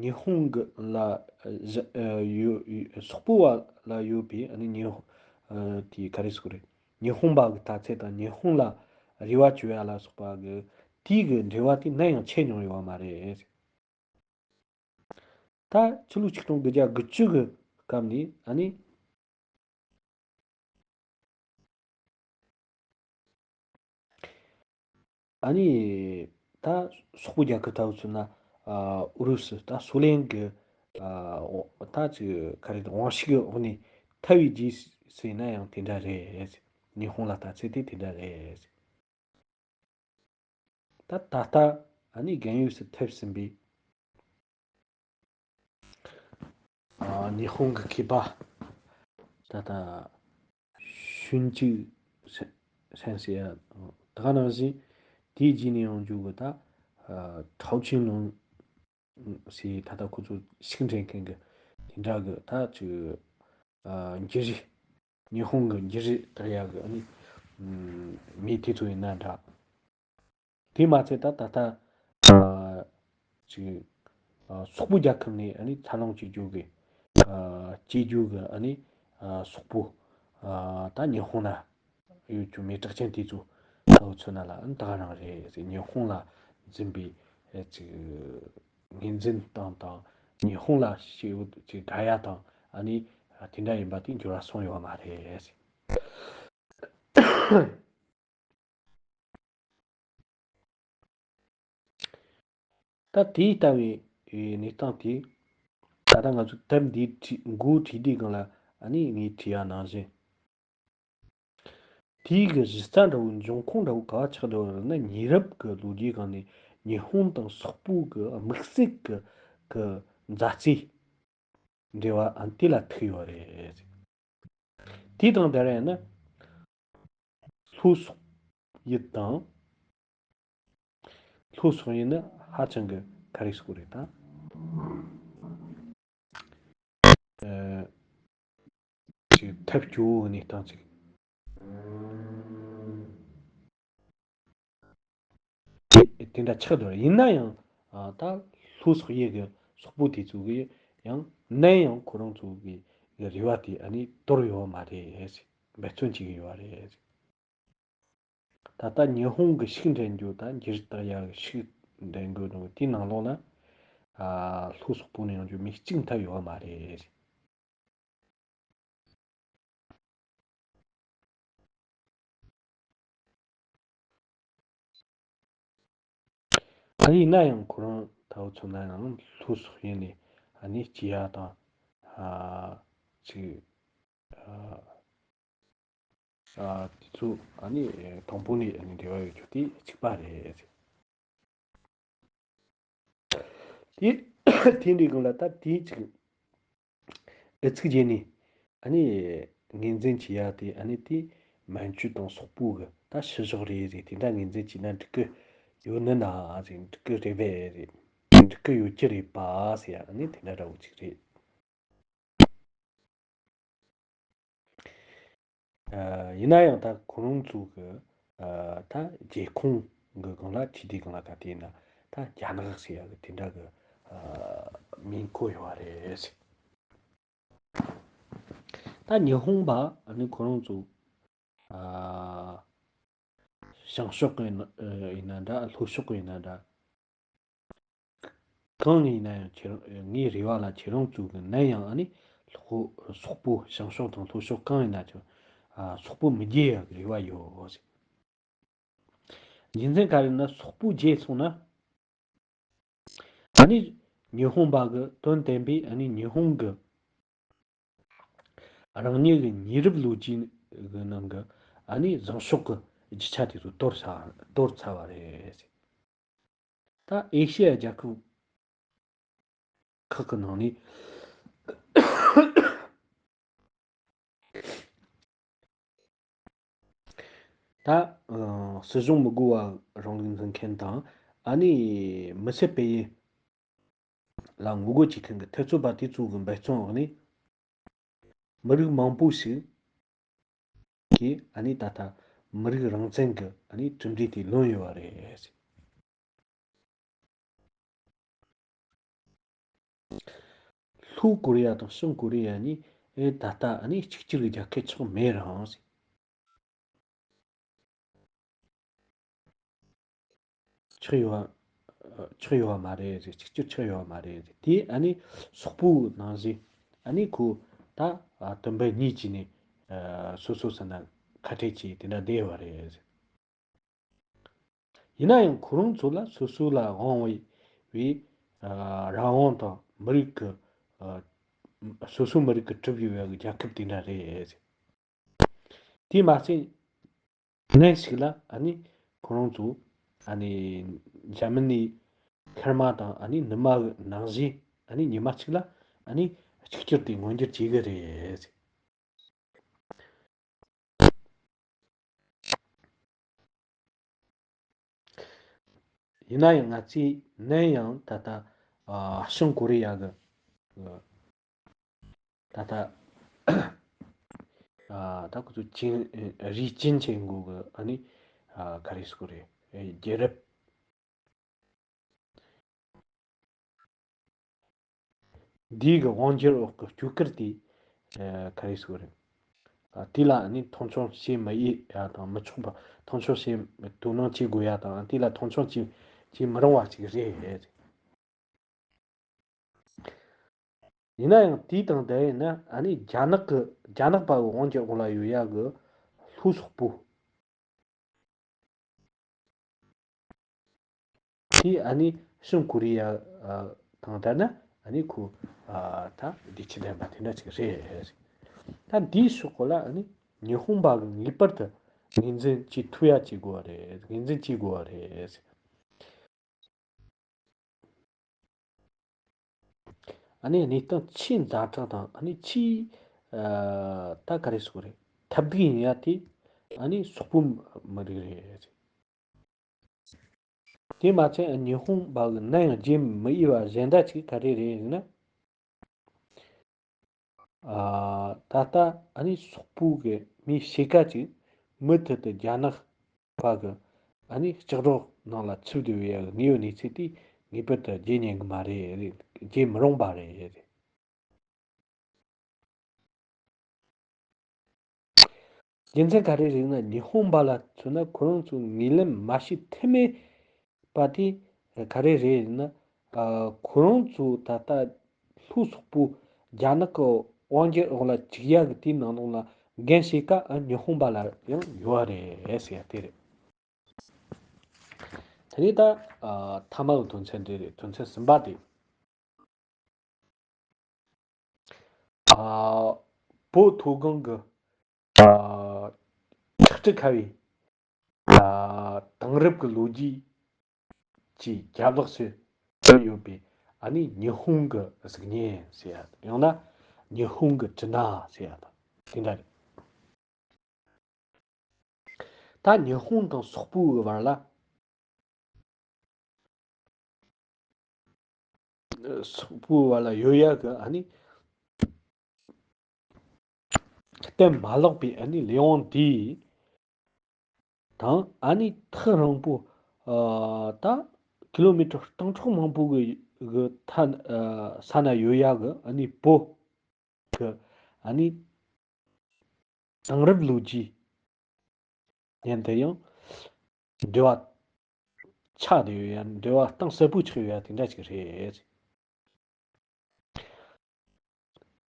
ཉི་ཧོང་གི་ལ་བཞི་ཨ་ཡོད་སོག་པོ་བ་ལ་ཡོད་པའི་ཨ་ནི་ཉི་ཧོ་ཨ་དེ་ག་རེ་ཟེར་དགོས་རེད། ཉི་ཧོང་པ་གི་ལྟ་ཚུལ་དང་ཉི་ཧོང་ལ་རེ་བ་བཅོལ་ཡ་ལ་སོགས་པ་གི་དེའི་གི་འབྲེལ་བ་དེ་ནམ་ཡང་ཆད་མྱོང་ཡོད་པ་མ་རེད། ད་ཕྱི་ལོ་ཆིག་སྟོང་དགུ་བརྒྱ་དགུ་བཅུ་གི་སྐབས་ནས་ཨ་ནི་ ཨ་ནི་ད་སོག་པོ་རྒྱལ་ཁབ་ལྟ་བུ་མཚོན་ན། ཨ་ཨུ་རུ་སུ་ད་སུ་ལེན་གི། ཨ་ད་ཅིག་ག་རེ་དབང་ཤུགས་ཀྱི་འོག་ནས་ཐར་བའི་རྗེས་སུ་ཡིན་ན་ཡང་དེ་འདྲ་རེད། ཉི་ཧོང་ལ་ལྟ་ཚུལ་དེ་དེ་འདྲ་རེད། ད་ད་ལྟ་ཨ་ནི་རྒན་ཡོལ་སུ་ཐེབས་ཟིན་པའི་ཨ་ཉི་ཧོང་གི་མཁས་པ་ད་ལྟ་ཤུན་ཅི་སན་སན་ཟེར་ཡ་ད་ག་ནང་བཞིན་དེའི་རྗེས་ནས་ཡོང་རྒྱུ་གི་ད་ཨ་ཁྲའོ་ཆིན་ལུང་ཟེར་ད་ལྟ་ཁོ་ཚོ་ཤུགས་འདྲེན་མཁན་གི་དེ་འདྲ་གི་ད་ཅིག་ཨ་འགྱུར་རིས། ཉི་ཧོང་གི་འགྱུར་རིས་དག་ཡག་གི་ཨ་ནི་མི་དེ་ཚོ་ཡིན་ན་འདྲ། དེ་མ་ཚད་ད་ད་ལྟ་ཨ་ཅིག་ཨ་སོག་པོ་རྒྱལ་ཁབ་ནས་ཨ་ནི་འཚར་ལོངས་བྱེད་རྒྱུ་གི་ཨ་བྱེད་རྒྱུ་གི་ཨ་ནི་ཨ་སོག་པོ་ཨ་ད་ཉི་ཧོང་ན་ཡོད་རྒྱུ་མི་གྲགས་ཅན་དེ་ཚོ་ལྟ་བུ་མཚོན་ན་ལ་ཨ་ནི་ད་ག་རང་རེད་ཟེར། ཉི་ཧོང་ལ་འཛིན་པའི་ཨ་ཅིག་ངོས་འཛིན་སྟངས་དང་ཉི་ཧོང་ལ་ཞེ་པོ་ཅིག་དགའ་ཡ་དང་ཨ་ནི་དེ་འདྲ་ཡིན་པ་དེ་འགྱུར་བ་སོང་ཡོད་མ་རེད། ད་དེ་ལྟ་བུའི་གནས་སྟངས་དེ་ད་ལྟ་ང་ཚོ་དེབ་འདིའི་བྲིས་མགོ་བྲིས་དུས་སྒང་ལ་ཨ་ནི་ངས་བྲིས་ཡ་ནང་བཞིན། དེའི་གི་གཞི་རྩ་འདྲ་བོ་འབྱུང་ཁུངས་འདྲ་བོ་ག་བ་ཆགས་འདུག་ལབ་ན། ཉེ་རབས་ཀྱི་ལོ་རྒྱུས་སྒང་ནས་ཉི་ཧོང་དང་སོག་པོ་གི་དམིགས་བསལ་གྱི་གི་མཛའ་བརྩེའི་འབྲེལ་བ་ཨ་དེ་ལ་ཐུག་ཡོད་རེད། དེ་དང་འདྲ་ཡིན་ན་ལྷོ་སོག་ཡུལ་དང་། ལྷོ་སོག་ཡུལ་ནི་ཧ་ཅང་གི་ག་རེ་ཟེར་དགོས་རེད་ད། ཨ་ཅིག་ཐབས་སྐྱོ་བོའི་གནས་སྟངས་ཅིག་དེ་དེ་འདྲ་ཆགས་འདུག་ཡིན་ན་ཡང་ཨ་ད་ལྷོ་སོག་ཡུལ་གྱི་སོག་པོ་དེ་ཚོ་གི་ཡང་ནམ་ཡང་ཁོ་རང་ཚོ་གི་རེ་བ་དེ་ཨ་ནི་དོར་ཡོད་མ་རེད། འབད་བརྩོན་བྱེད་ཀྱི་ཡོད་རེད། ད་ལྟ་ཉི་ཧོང་གི་ཤུགས་འགྲན་རྒྱུ་དང་འགྱུར་བ་ཡག་གི་ཤུགས་འགྲན་དགོས་འདུག་དེའི་ནང་ལོགས་ལ་ཨ་ལྷོ་སོག་པོ་ནས་ཡོང་རྒྱུ་མི་གཅིག་མཐའ་ཡོད་མ་རེད། ཨ་ཡིན་ན་ཡང་ཁོ་རང་ལྟ་བུ་མཚོན་ན་ཡང་ལྷོ་སོག་ཡུལ་ནས་ཨ་ནི་སྐྱེ་ཡ་དང་ཨ་ཅིག་ཨ་ཨ་དེ་ཚོ་ཨ་ནི་དང་པོ་ནས་ཨ་ནི་འབྲེལ་བ་ཡོད་རྒྱུ་དེ་གཅིག་པ་རེད། དེ་དེ་འདྲའི་སྒང་ལ་ད་དེ་ཅིག་ཨུ་ཚུགས་བྱས་ནས་ཨ་ནི་ངོས་འཛིན་བྱེད་ཡ་དེ་ཨ་ནི་དེ་མན་ཇུ་དང་སོག་པོ་གི་ད་ཤུལ་བཞག་རེད་རེད། དེ་འདྲ་ངོས་འཛིན་བྱས་ན་འགྲིག་གི་ཡོད་ནི་ན་ཟེར། འགྲིག་གི་རེད་པས་རེད། འགྲིག་གི་ཡོད་ཀྱི་རེད་པ་ཟེར་ཡ་ཨ་ནི་དེ་འདྲ་འདྲ་བོ་ཅིག་རེད། ཨ་ཡིན་ན་ཡང་ད་ཁོ་རང་ཚོ་གི་ཨ་ད་རྒྱལ་ཁོངས་གི་སྒང་ལ་ཆི་དེ་སྒང་ལ་ད་དེ་ན་ད་རྒྱ་ནག་ཟེར་ཡ་གི་དེ་འདྲ་གི་ཨ་མིང་བཀོད་ཡོད་རེད། ད་ཉི་ཧོང་པ་ཨ་ནི་ཁོ་རང་ཚོ་ཨ་བྱང་ཕྱོགས་གི་ཡིན་ན་ཡིན་ན་འདྲ། ལྷོ་ཕྱོགས་གི་ཡིན་ན་འདྲ། གང་ནས་ཡིན་ན་ཡང་ཁྱེད་རང་ངའི་རེ་བ་ལ་ཁྱེད་རང་ཚོ་གི་ནམ་ཡང་ཨ་ནི་ལྷོ་སོག་པོ་བྱང་ཕྱོགས་དང་ལྷོ་ཕྱོགས་གང་ཡིན་ན་ཁྱེད་ཨ་སོག་པོ་མི་རྒྱལ་ཡག་གི་རེ་བ་ཡོད། རྒྱུ་མཚན་ག་རེ་ན་སོག་པོ་རྒྱལ་སོང་ན་ཨ་ནི་ཉི་ཧོང་པ་གི་དོན་བསྟན་པའི་ཨ་ནི་ཉི་ཧོང་གི་རང་ཉིད་ཀྱི་ཉེ་རབས་ལོ་རྒྱུས་ཀྱི་ནང་གི་ཨ་ནི་བཟང་ཕྱོགས་ཀྱི་རྒྱུ་ཆ་དེ་ཚོ་དོར་ཚར་དོར་ཚར་བ་རེད། ད་ཨེ་ཤི་ཡ་རྒྱལ་ཁབ་ཁག་གི་ནང་ནས་ད་ཨ་སྲིད་གཞུང་མི་དགོས་པ་རང་ལུགས་འཛིན་མཁན་དང་ཨ་ནི་མི་སེར་སྤེལ་ཡུལ་ལ་ངོ་རྒོལ་བྱེད་མཁན་གྱི་འཐབ་རྩོད་པ་དེ་ཚོ་གི་འབད་བརྩོན་འོག་ནས་མི་རིགས་མང་པོ་ཞིག་གིས་ཨ་ནི་ད་ལྟ་མི་རིགས་རང་བཙན་གྱི་ཨ་ནི་གྲུབ་འབྲས་དེ་ལོན་ཡོད་པ་རེད། ལྷོ་ཀོ་རི་ཡ་དང་བྱང་ཀོ་རི་ཡ་གཉིས་ཨེ་ད་ལྟ་ཨ་ནི་གཅིག་གྱུར་གྱི་རྒྱལ་ཁབ་ཆགས་མེད་རུང་། ཆགས་ཡོད་པ། ཆགས་ཡོད་པ་མ་རེད་ཟེར། གཅིག་གྱུར་ཆགས་ཡོད་པ་མ་རེད་ཟེར། དེ་ཨ་ནི་སོག་པོའི་ནང་བཞིན་ཨ་ནི་ཁོ་ད་ཨ་དུམ་བུ་གཉིས་ཀྱི་ནས་ཨ་སོ་སོ་ཟེར་ན་ཁ་བྲལ་གྱིས་དེ་འདྲ་བསྡད་ཡོད་པ་རེད་ཟེར། ཡིན་ན་ཡང་ཁོ་རང་ཚོ་ལ་སོ་སོ་ལ་དབང་བའི་བའི་ཨ་རང་དབང་དང་མི་རིགས་ཀྱི་ཨ་སོ་སོའི་མི་རིགས་ཀྱིས་གྲུབ་ཡོད་པའི་རྒྱལ་ཁབ་དེ་འདྲ་རེད། དེས་མ་ཚད་གནས་ཤིག་ལ་ཨ་ནི་ཁོ་རང་ཚོ་ཨ་ནི་འཇར་མ་ནིའི་མཁལ་མ་དང་ཨ་ནི་ནུ་མ་གི་ནང་བཞིན་ཨ་ནི་ཉི་མ་གཅིག་ལ་ཨ་ནི་གཅིག་གྱུར་དེ་མངོན་འགྱུར་བྱེད་གི་རེད། ཡིན་ན་ཡང་ང་ཚོས་ནམ་ཡང་ད་ལྟ་ཨ་བྱང་ཀོ་རི་ཡ་གི་ད་ལྟ་ཨ་ད་ཁོ་ཚོ་ཅིན་རིའི་ཅིན་ཆེན་གོ་གི་ཨ་ནི་ཨ་ག་རེ་ཟེར་དགོས་རེད། རྒྱལ་རབས། འདིའི་གི་དབང་སྒྱུར་འོག་གི་སྐྱོ་གར་དེ་ཨ་ག་རེ་ཟེར་དགོས་རེད། ཨ་དེ་ལ་ནི་མཐོང་ཆུང་བྱེད་མི་ཡི་ཡ་དང་མི་ཆོག་པ། མཐོང་ཆུང་བྱེད་དོ་སྣང་བྱེད་དགོས་ཡ་དང་དེ་ལ་མཐོང་ཆུང་བྱེད་བྱེད་མི་རུང་བ་ཅིག་རེད། ཡིན་ན་ཡང་དེའི་དང་འདྲ་ཡིན་ན་ཨ་ནི་རྒྱ་ནག་གི་རྒྱ་ནག་པ་གི་དབང་སྒྱུར་འོག་ལ་ཡོད་ཡ་གི་ལྷོའི་སོག་པོ། དེ་ཨ་ནི་བྱང་ཀོ་རི་ཡ་ཨ་དང་ལྟར་ན་ཨ་ནི་ཁོ་ཨ་ད་བདེ་སྐྱིད་ལྡན་པ་དེ་འདྲ་ཅིག་རེད། ད་འདིའི་ཕྱོགས་ལ་ཨ་ནི་ཉི་ཧོང་པ་གི་ངེས་པར་དུ་ངོས་འཛིན་བྱེད་ཐུབ་ཡ་བྱེད་དགོས་པ་རེད། ངོས་འཛིན་བྱེད་དགོས་པ་རེད། ཨ་ནི་གནས་སྟངས་ཆེས་ཛ་དྲག་དང་ཨ་ནི་ཆེས་ཨ་ད་ག་རེ་ཟེར་དགོས་རེད། ཐབས་སྡུག་ཡིན་ཡ་དེ་ཨ་ནི་སོག་པོའི་མི་རིགས་རེད། དེ་མ་ཚད་ཉི་ཧོང་པ་གི་ནམ་ཡང་བརྗེད་མི་འོས་པ་གཞན་དག་ཅིག་ག་རེ་རེད་ཟེར་ན། ཨ་ད་ལྟ་ཨ་ནི་སོག་པོ་གི་མི་ཕྱེད་ཀ་ཅིག་མུ་མཐུད་དུ་རྒྱ་ནག་པ་གི་ཨ་ནི་ལྕགས་སྒྲོག་ནང་ལ་ཚུད་བསྡད་ཡོད་ཡ་གི་དངོས་ཡོད་གནས་ཚུལ་དེ་ངེས་པར་དུ་བརྗེད་ཉན་གི་མ་རེད། བརྗེད་མི་རུང་པ་རེད། རྒྱུ་མཚན་ག་རེ་རེད་ན་ཉི་ཧོང་པ་ལ་མཚོན་ན་ཁོ་རང་ཚོ་ངོས་ལེན་མ་བྱེད་ཐབས་མེད་པ་དེ་ག་རེ་རེད་ན། ཨ་ཁོ་རང་ཚོ་ད་ལྟ་ལྷོའི་སོག་པོ་རྒྱ་ནག་གི་དབང་སྒྱུར་འོག་ལ་བཅུག་ཡ་གི་དེའི་ནང་ལོགས་ལ་འགན་བཞེས་ཀ་ཨ་ཉི་ཧོང་པ་ལ་ཡང་ཡོད་རེད་ཟེར་ཡ་དེ་རེད། དེ་ནས་ད་ཨ་མཐའ་མ་གི་དོན་ཚན་དེ་རེད། དོན་ཚན་གསུམ་པ་དེ། ཨ་བོད་མཐོ་སྒང་གི་ཨ་ཆག་སྒྲིག་ཁ་བའི་ཨ་དེང་རབས་ཀྱི་ལོ་རྒྱུས་ཀྱི་རྒྱབ་ལོགས་སུ་བཏོན་ཡོད་པའི་ཨ་ནི་ཉི་ཧོང་གི་གཟུགས་བརྙན་ཟེར་ཡ་ཡང་ན་ཉི་ཧོང་གི་དྲི་སྣང་ཟེར་ཡ་དང་དེ་འདྲ་རེད། ད་ཉི་ཧོང་དང་སོག་པོའི་བར་ལ། སོག་པོའི་བར་ལ་ཡོད་ཡ་གི་ཨ་ནི་གཏན་མ་ལོག་པའི་ཨ་ནི་ལས་དབང་དེ་དང་ཨ་ནི་ཐག་རིང་པོ་ཨ་ད་ཀི་ལོ་མི་ཊར་སྟོང་ཕྲག་མང་པོ་གི་གི་ཐ་ས་ན་ཡོད་ཡ་གི་ཨ་ནི་བོད་གི་ཨ་ནི་དེང་རབས་ལོ་རྒྱུས་ཡིན་དེ་ཡང་འབྲེལ་བ་ཆགས་བསྡད་ཡོད་ཡ། འབྲེལ་བ་གཏིང་ཟབ་པོ་ཆགས་ཡོད་ཡ་དེ་འདྲ་ཅིག་རེད།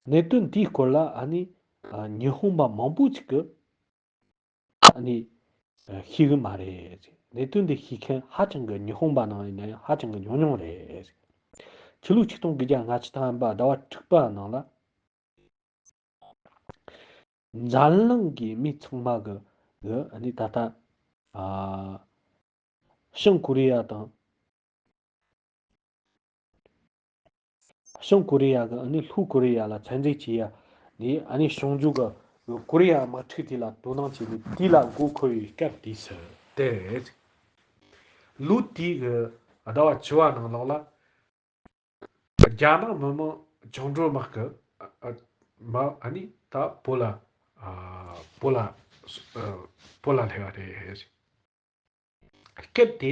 གནད་དོན་འདིའི་སྐོར་ལ་ཨ་ནི་ཨ་ཉི་ཧོང་པ་མང་པོ་ཅིག་གིས་ཨ་ནི་ཨ་ཤེས་གི་མ་རེད། གནད་དོན་འདི་ཤེས་མཁན་ཧ་ཅང་གི་ཉི་ཧོང་པ་ནང་ཡིན་ན་ཡང་ཧ་ཅང་གི་ཉུང་ཉུང་རེད། ཕྱི་ལོ་ཆིག་སྟོང་དགུ་བརྒྱ་ལྔ་བཅུ་ཐམ་པ་ཟླ་བ་དྲུག་པ་ནང་ལ། འཛམ་གླིང་གི་མི་ཚང་མ་གི་གི་ཨ་ནི་ད་ལྟ་ཨ་བྱང་ཀོ་རི་ཡ་དང་། བྱང་ཀོ་རི་ཡ་གི་ཨ་ནི་ལྷོ་ཀོ་རི་ཡ་ལ་ཚན་རྩལ་བྱེད་ཡ་ནི་ཨ་ནི་བྱང་ཕྱོགས་གི་ཀོ་རི་ཡ་དམག་འཁྲུག་དེ་ལ་དོ་སྣང་བྱས་ནས་དེ་ལ་མགོ་འཁོར་བའི་སྐབས་དུས་སུ་དེ་རེད། ལོ་དེའི་གི་ཟླ་བ་བཅུ་བ་ནང་ལོགས་ལ། རྒྱ་ནག་མི་དམངས་བཅིངས་འགྲོལ་དམག་གི་ཨ་ཨ་མ་ཨ་ནི་ད་བོད་ལ་ཨ་བོད་ལ་ཨ་བོད་ལ་སླེབས་པ་རེད། སྐབས་དེ་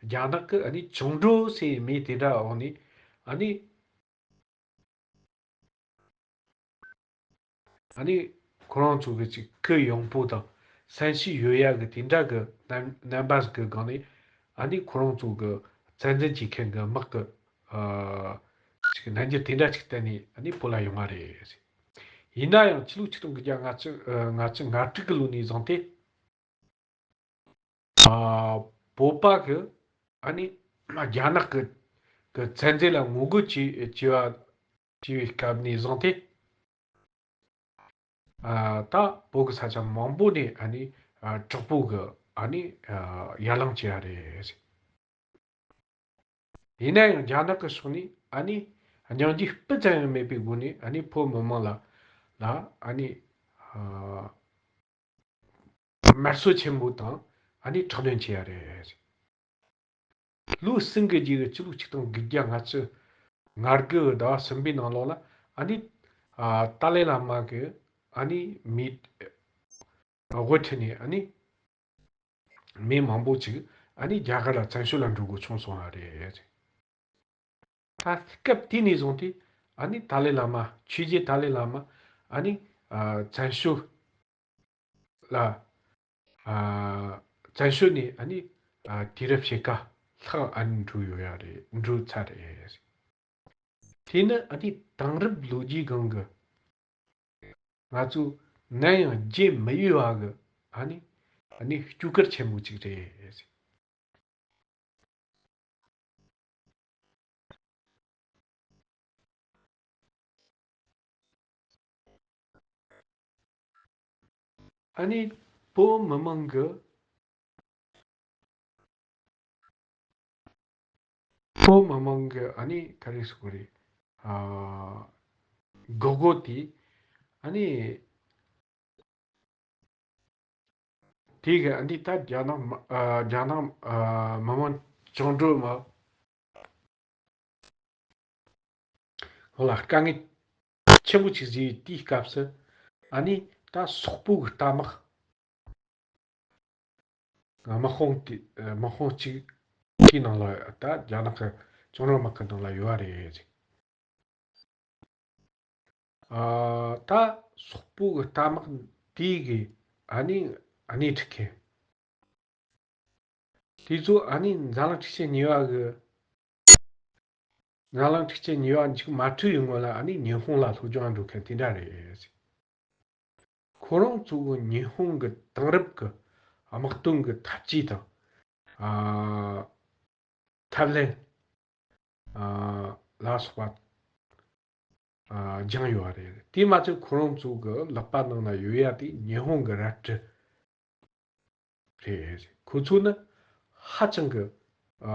རྒྱ་ནག་གི་ཨ་ནི་བཅིངས་འགྲོལ་ཟེར་མི་དེ་འདྲ་འོག་ནས་ཨ་ནི། ཨ་ནི་ཁོ་རང་ཚོ་གི་ཅིག་གུ་ཡངས་པོ་དང་སེམས་ཤུགས་ཡོད་ཡ་གི་དེ་འདྲ་གི་རྣམ་རྣམ་པ་ཟིག་གི་སྒང་ནས་ཨ་ནི་ཁོ་རང་ཚོ་གི་བཙན་འཛུལ་བྱེད་མཁན་གི་དམག་གི་ཨ་ཅིག་རྣམ་འགྱུར་དེ་འདྲ་ཅིག་བསྟན་ནས་ཨ་ནི་བོད་ལ་ཡོང་བ་རེད། ཡིན་ན་ཡང་ཕྱི་ལོ་ཆིག་སྟོང་དགུ་བརྒྱ་ལྔ་བཅུ་ཨ་ལྔ་བཅུ་ང་དྲུག་གི་ལོ་ནས་བཟུང་སྟེ། ཨ་ བོད་པ་གི་ཨ་ནི་རྒྱ་ནག་གི་གི་བཙན་འཛུལ་ལ་ངོ་རྒོལ་བྱས་བྱས་པ་བྱས་པའི་སྐབས་ནས་བཟུང་སྟེ། ཨ་ད་བོད་ཀྱི་ས་ཆ་མང་པོ་ནས་ཨ་ནི་ཨ་དྲག་པོ་གི་ཨ་ནི་ཨ་ཡར་ལངས་བྱས་ཡ་རེད། ཡིན་ན་ཡང་རྒྱ་ནག་གི་ཕྱོགས་ནས་ཨ་ནི་སྙིང་རྗེ་སྤུ་ཙམ་ཡང་མེད་པའི་སྒོ་ནས་ཨ་ནི་བོད་མི་མང་ལ་ལ་ཨ་ནི་ཨ་དམར་གསོད་ཆེན་པོ་དང་ཨ་ནི་དྲག་གནོན་བྱས་ཡ་རེད། ལོ་གསུམ་གྱི་རྗེས་ཀྱི་ཕྱི་ལོ་ཆིག་སྟོང་དགུ་བརྒྱ་ལྔ་བཅུ་ང་དགུ་གི་ཟླ་བ་གསུམ་པའི་ནང་ལོགས་ལ་ཨ་ནི་ཨ་ཏཱ་ལའི་བླ་མ་གི་ཨ་ནི་མི་དབུ་ཁྲིད་ནས་ཨ་ནི་མི་མང་པོ་ཅིག་ཨ་ནི་རྒྱ་གར་ལ་བཙན་བྱོལ་ལ་འགྲོ་དགོས་བྱུང་སོང་བ་རེད། ད་སྐབས་དེ་ནས་བཟུང་སྟེ་ཨ་ནི་ཏཱ་ལའི་བླ་མ་ཆོས་རྗེ་ཏཱ་ལའི་བླ་མ་ཨ་ནི་ཨ་བཙན་བྱོལ་ལ་ཨ་བཙན་བྱོལ་ནས་ཨ་ནི་ཨ་དུས་རབས་ཕྱེད་ཀ་ལྷག་ཨ་ནི་འགྲོ་ཡོད་ཡ་རེད། འགྲོ་ཚར་རེད། དེ་ནི་ཨ་ནི་དེང་རབས་ལོ་རྒྱུས་སྒང་གི་ང་ཚོ་ནམ་ཡང་བརྗེད་མི་འོས་པ་གི་ཨ་ནི་ཨ་ནི་སྐྱོ་གར་ཆེན་པོ་ཅིག་རེད། ཨ་ནི་བོད་མི་མང་གི་བོད་མི་མང་གི་ཨ་ནི་ག་རེ་ཟེར་དགོས་རེད། ཨ་འགོག་རྒོལ་དེ་ཨ་ནི་དེ་གི་ཨ་ནི་ད་རྒྱ་ནག་མ་ཨ་རྒྱ་ནག་ཨ་མི་དམངས་བཅིངས་འགྲོལ་དམག་ལ་དཀའ་ངལ་ཆེན་པོ་ཅིག་བཟོས་དུས་སྐབས་སུ་ཨ་ནི་ད་སོག་པོ་གི་རྟ་དམག་དམག་དཔུང་དེ་དམག་དཔུང་གཅིག་གི་ནང་ལ་ད་རྒྱ་ནག་གི་བཅིངས་འགྲོལ་དམག་གི་ནང་ལ་ཡོད་རེད། ཨ་ད་སོག་པོ་གི་རྟ་དམག་དེ་གི་ཨ་ནི་ཨ་ནི་ཁྲིད་མཁན། དེ་ཚོ་ཨ་ནི་འཛམ་གླིང་འཁྲུག་ཆེན་གཉིས་པ་གི་འཛམ་གླིང་འཁྲུག་ཆེན་གཉིས་པ་མཇུག་མ་འཁྲུག་ཡོང་སྔོན་ལ་ཨ་ནི་ཉི་ཧོང་ལ་སློབ་སྦྱོང་འགྲོ་མཁན་དེ་འདྲ་རེད། ཁོ་རང་ཚོ་གི་ཉི་ཧོང་གི་དེང་རབས་ཀྱི་དམག་དོན་གྱི་འཐབ་ཇུས་དང་ཨ་ཐབས་ལམ་ཨ་ལ་སོགས་པ་ཨ་སྦྱངས་ཡོད་པ་རེད། དེ་མ་ཚད་ཁོ་རང་ཚོ་གི་ལག་པ་ནང་ན་ཡོད་ཡ་དེ་ཉི་ཧོང་གི་རལ་གྲི་རེད། ཁོ་ཚོ་ནི་ཧ་ཅང་གི་ཨ་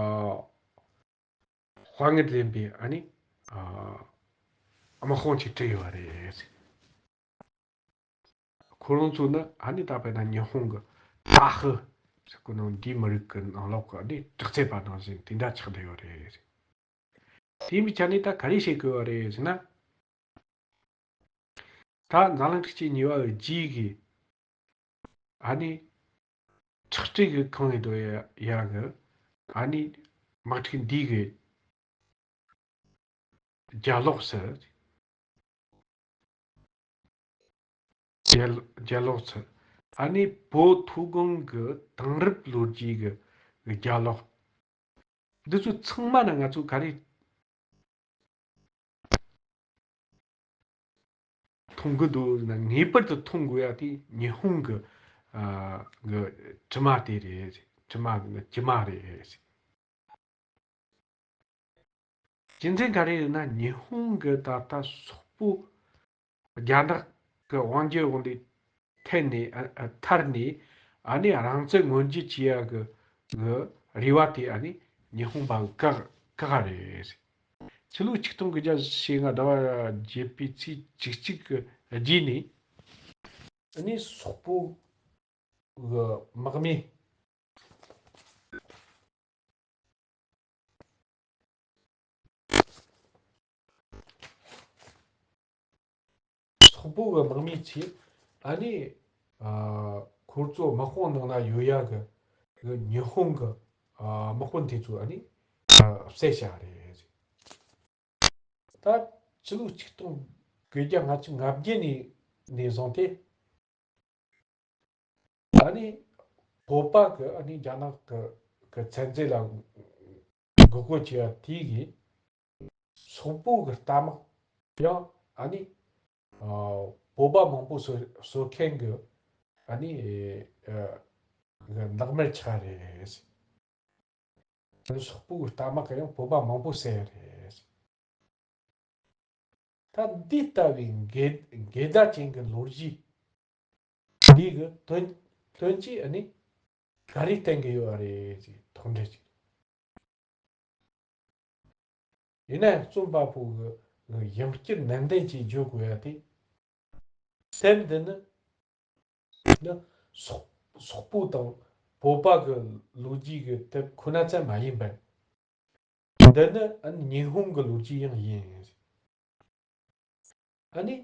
དཔའ་ངར་ལྡན་པའི་ཨ་ནི་ཨ་དམག་དཔུང་ཅིག་བྲིས་ཡོད་པ་རེད། ཁོ་རང་ཚོ་ནི་ཨ་ནི་ད་དཔེར་ན་ཉི་ཧོང་གི་ཏཱ་ཧི་ཟེར་གོ་ནོ་འདིའི་མི་རིགས་ཀྱི་ནང་ལོགས་ཀྱི་ཨ་ནི་དྲག་རྩལ་པ་ནང་བཞིན་དེ་འདྲ་ཆགས་བསྡད་ཡོད་རེད། དེ་མི་ཆ་ནས་ད་ག་རེ་བྱེད་དགོས་པ་རེད་ཟེར་ན། ད་འཛམ་གླིང་འཁྲུག་ཆེན་གཉིས་པ་གི་རྗེས་ཀྱི་ཨ་ནི་ཁྲག་དྲི་གི་ཁང་ངེ་དོ་ཡ་གི་ཨ་ནི་དམག་འཁྲུག་འདི་གི་རྒྱབ་ལོགས་སུ་རྒྱབ་རྒྱབ་ལོགས་སུ་ཨ་ནི་བོད་མཐོ་སྒང་གི་དེང་རབས་ལོ་རྒྱུས་ཀྱི་རྒྱབ་ལོགས། འདི་ཚོ་ཚང་མ་ན་ང་ཚོ་ག་རེ་མཐོང་གི་འདུག་ན། ངེས་པར་དུ་མཐོང་དགོས་ཡ་དེ་ཉི་ཧོང་གི་ཨ་གི་དྲི་མ་དེ་རེད། དྲི་མ་དྲི་མ་རེད། རྒྱུ་མཚན་ག་རེ་རེད་ན། ཉི་ཧོང་གི་ད་ལྟ་སོག་པོ་རྒྱ་ནག་གི་དབང་སྒྱུར་འོག་ལས་ཐར་ནས་ཨ་ཨ་ཐར་ནས་ཨ་ནི་རང་བཙན་མངོན་འགྱུར་བྱེད་ཡ་གི་གི་རེ་བ་དེ་ཨ་ནི་ཉི་ཧོང་པ་གི་བཀག་བཀག་རེད། ཕྱི་ལོ་ཆིག་སྟོང་དགུ་བརྒྱ་ཞེ་ལྔ་ཟླ་བ་བརྒྱད་པའི་ཚེས་བཅུ་གཅིག་གི་རྗེས་ནས་ཨ་ནི་སོག་པོ་གི་དམག་མི། སོག་པོ་གི་དམག་མི་ཚོས་ཨ་ནི་ཨ་ཁོ་ཚོ་དམག་དཔུང་ནང་ན་ཡོད་ཡ་གི་གི་ཉི་ཧོང་གི་ཨ་དམག་དཔོན་དེ་ཚོ་ཨ་ནི་ཨ་བསད་བཞག་རེད། ད་ཕྱི་ལོ་ཆིག་སྟོང་དགུ་བརྒྱ་ལྔ་བཅུ་ང་བརྒྱད་ནས་ནས་བཟུང་སྟེ། ཨ་ནི་བོད་པ་གི་ཨ་ནི་རྒྱ་ནག་གི་གི་བཙན་འཛུལ་ལ་འགོག་རྒོལ་བྱས་པ་དེ་གིས་སོག་པོ་གི་རྟ་དམག་ཡང་ཨ་ནི་ཨ་བོད་པ་མང་པོ་གསོད་གསོད་མཁན་གི་ཨ་ནི་ཨ་གི་ནག་དམར་ཆགས་རེད། སོག་པོའི་རྟ་དམག་གིས་ཡང་བོད་པ་མང་པོ་བསད་ཡོད་རེད། ད་འདི་ལྟ་བུའི་འགལ་འགལ་ཟླ་ཅན་གྱི་ལོ་རྒྱུས་འདི་གི་དོན་དོན་གྱིས་ཨ་ནི་ག་རེ་བསྟན་གྱི་ཡོད་རེད་ཅེས་དོགས་འདྲི་ཅིག་ཡིན་ན་ཡང་རྩོམ་པ་པོ་གི་ཡང་བསྐྱར་ནན་ཏན་གྱིས་བརྗོད་དགོས་ཡ་དེ། དེབ་འདི་ནི་ནི་སོག་སོག་པོ་དང་བོད་པ་གི་ལོ་རྒྱུས་ཀྱི་དེབ་ཁོ་ན་ཙམ་མ་ཡིན་པར། འདི་ནི་ཨ་ནི་ཉི་ཧོང་གི་ལོ་རྒྱུས་ཡང་ཡིན། ཨ་ནི་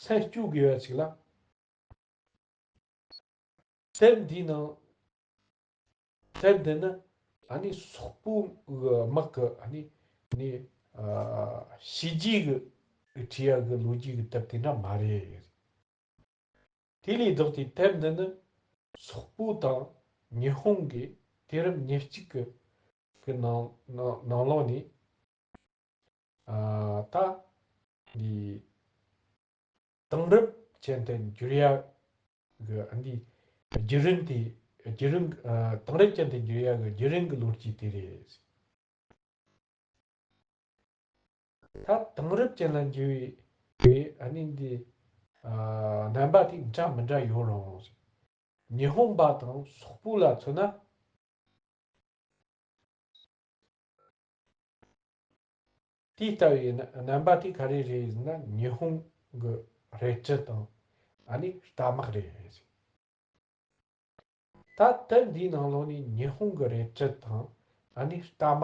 སེམས་སྐྱོ་དགོས་པ་ཞིག་ལ། དེབ་འདིའི་ནང་དེབ་འདི་ནི་ཨ་ནི་སོག་པོའི་དམག་གི་ཨ་ནི་ནི་ཨ་བྱས་རྗེས་ཀྱི་བྲིས་ཡག་གི་ལོ་རྒྱུས་ཀྱི་དེབ་དེ་འདྲ་མ་རེད། དེ་ལས་ལྡོག་སྟེ་དེབ་འདི་ནི་སོག་པོ་དང་ཉི་ཧོང་གི་དུས་རབས་ཉེར་གཅིག་གི་གི་ནང་ནང་ནང་ལོགས་ནས་ཨ་ད་འདི་དེང་རབས་ཅན་དུ་འགྱུར་ཡ་གི་ཨ་འདི་བརྒྱུད་རིམ་དེ་བརྒྱུད་རིམ་ཨ་དེང་རབས་ཅན་དུ་འགྱུར་ཡ་གི་བརྒྱུད་རིམ་གི་ལོ་རྒྱུས་དེ་རེད། ད་དེང་རབས་ཅན་ལ་འགྱུར་བའི་བའི་ཨ་ནི་འདི་ཨ་རྣམ་པ་དེ་འདྲ་མི་འདྲ་ཡོད་རུང་། ཉི་ཧོང་པ་དང་སོག་པོ་ལ་མཚོན་ན། དེ་ལྟ་བུའི་རྣམ་པ་དེ་ག་རེ་རེད་ཟེར་ན་ཉི་ཧོང་གི་རལ་གྲི་དང་ཨ་ནི་རྟ་དམག་རེད། ད་དེབ་འདིའི་ནང་ལོགས་ནས་ཉི་ཧོང་གི་རལ་གྲི་དང་ཨ་ནི་རྟ་དམག་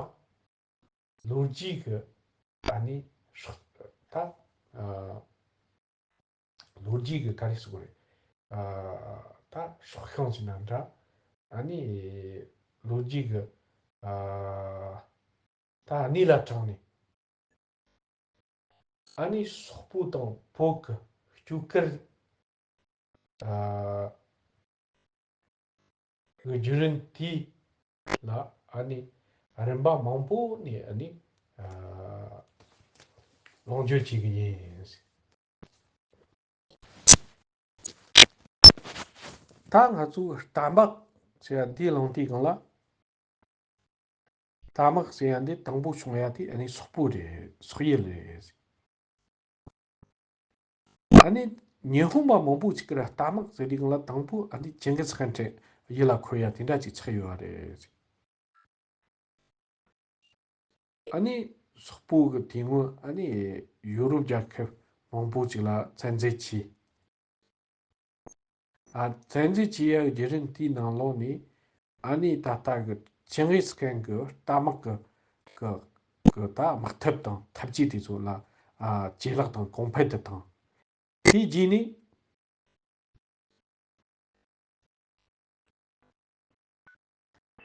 ལོ་རྒྱུས་ཀྱི་ཨ་ནི་སྲོག་ད་ཨ་ལོ་རྒྱུས་ཀྱི་ག་རེ་ཟེར་དགོས་རེད། ཨ་ད་སྲོག་ཤིང་ཟེར་ན་འདྲ། ཨ་ནི་ལོ་རྒྱུས་ཀྱི་ཨ་ད་གནས་ལ་དྲངས་ནས། ཨ་ནི་སོག་པོ་དང་བོད་ཀྱི་སྐྱོ་གར་ཨ་གི་བརྒྱུད་རིམ་དེ་ལ་ཨ་ནི་རིམ་པ་མང་པོ་ནས་ཨ་ནི་ཨ་ལོངས་སྤྱོད་བྱེད་ཀྱི་ཡིན། ད་ང་ཚོའི་རྟ་དམག་ཟེར་ཡ་འདིའི་ལུང་དེའི་སྒང་ལ། རྟ་དམག་ཟེར་ཡ་འདི་དང་པོ་བྱུང་ཡ་དེ་ཨ་ནི་སོག་པོ་རེད། སོག་ཡུལ་རེད། ཨ་ནི་ཉི་ཧོང་པ་མང་པོ་ཅིག་གིས་རྟ་དམག་ཟེར་དུས་སྒང་ལ་དང་པོ་ཨ་ནི་ཅིང་གིས་ཁན་ཁྲི་ཡིད་ལ་འཁོར་ཡ་དེ་འདྲ་ཅིག་ཆགས་ཡོད་རེད། ཨ་ནི་སོག་པོ་གི་དེ་སྔོན་ཨ་ནི་ཡུ་རོབ་རྒྱལ་ཁབ་མང་པོ་ཅིག་ལ་བཙན་འཛུལ་བྱས། ཨ་བཙན་འཛུལ་བྱས་ཡ་བརྒྱུད་རིམ་དེའི་ནང་ལོགས་ནས་ཨ་ནི་ད་ལྟ་གི་ཅིང་གིས་ཁན་གི་རྟ་དམག་གི་གི་གི་ད་དམག་འཐབ་དང་འཐབ་ཇུས་དེ་ཚོ་ལ་ཨ་ཇེ་ལེགས་དང་གོང་འཕེལ་དུ་བཏང་། དེའི་རྗེས་ནས།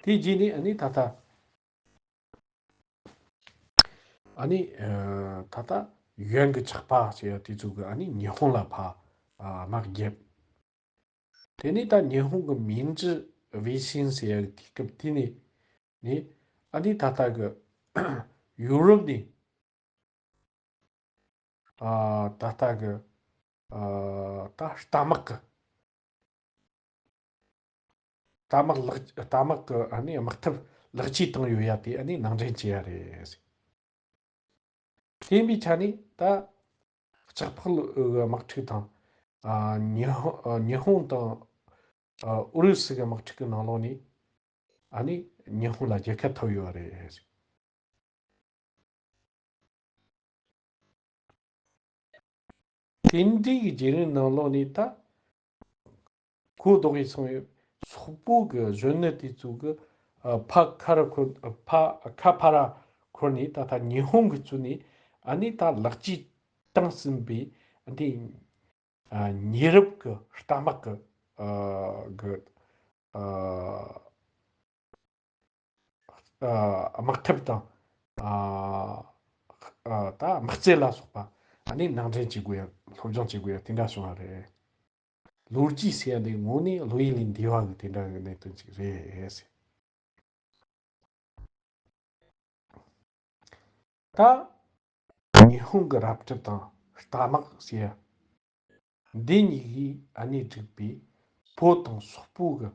དེའི་རྗེས་ནས་ཨ་ནི་ད་ལྟ་ཨ་ནི་ཨ་ད་ལྟ་ཡོན་གྱི་ཆགས་པ་ཟེར་ཡ་དེ་ཚོ་གི་ཨ་ནི་ཉི་ཧོང་ལ་ཕར་ཨ་དམག་རྒྱབ། དེ་ནས་ད་ཉི་ཧོང་གི་མིང་ཅི་ཝེ་ཤིན་ཟེར་ཡ་གི་དུས་སྐབས་དེ་ནས་ནས་ཨ་ནི་ད་ལྟ་གི་ཡུ་རོབ་ནས། ཨ་ད་ལྟ་གི་ཨ་ད་རྟ་དམག་གི་རྟ་དམག་ལག་རྟ་དམག་གི་ཨ་ནི་དམག་འཐབ་ལེགས་བཅོས་བཏང་ཡོད་ཡ་དེ་ཨ་ནི་ནང་འདྲེན་བྱས་ཡ་རེད། དེ་ཡིན་པའི་ཆ་ནས་ད་ལྕགས་ཕག་ལོ་གི་དམག་འཁྲུག་དང་ཨ་ཉི་ཧོ་ཨ་ཉི་ཧོང་དང་ཨ་ཨུ་རུ་སུ་གི་དམག་འཁྲུག་གི་ནང་ལོགས་ནས་ཨ་ནི་ཉི་ཧོང་ལ་རྒྱལ་ཁ་ཐོབ་ཡོད་རེད། དེ་འདྲའི་བརྒྱུད་རིམ་ནང་ལོགས་ནས་ད་གོ་ལྡོག་གིས་སོང་ཡོད། སོག་པོ་གི་གཞོན་ནུ་དེ་ཚོ་གི་ཨ་ཕ་ཁ་ར་འཁོར་ཨ་ཕ་ཁ་ཕ་ར་འཁོར་ནས་ད་ལྟ་ཉི་ཧོང་གི་ཚུལ་ནས་ཨ་ནི་ད་ལེགས་བཅོས་བཏང་ཟིན་པའི་འདི་ཨ་ཉེ་རབས་ཀྱི་རྟ་དམག་གི་ཨ་གི་ཨ་ཨ་དམག་འཐབ་དང་ཨ་ཨ་ད་དམག་རྩལ་ལ་སོགས་པ་ཨ་ནི་ནང་འདྲེན་བྱེད་དགོས་ཡ་སློབ་སྦྱོང་བྱེད་དགོས་ཡ་དེ་འདྲ་བྱུང་བ་རེད། ལོ་རྒྱུས་ཟེར་ཡ་འདི་དངོས་གནས་བློ་ཡུལ་ལས་འདས་པ་གི་དེ་འདྲ་གི་གནད་དོན་ཅིག་རེད། ད་ཉི་ཧོང་གི་རལ་གྲི་དང་རྟ་དམག་ཟེར་ཡ་འདི་གཉིས་ཀྱིས་ཨ་ནི་བསྒྲིགས་པའི་བོད་དང་སོག་པོ་གི་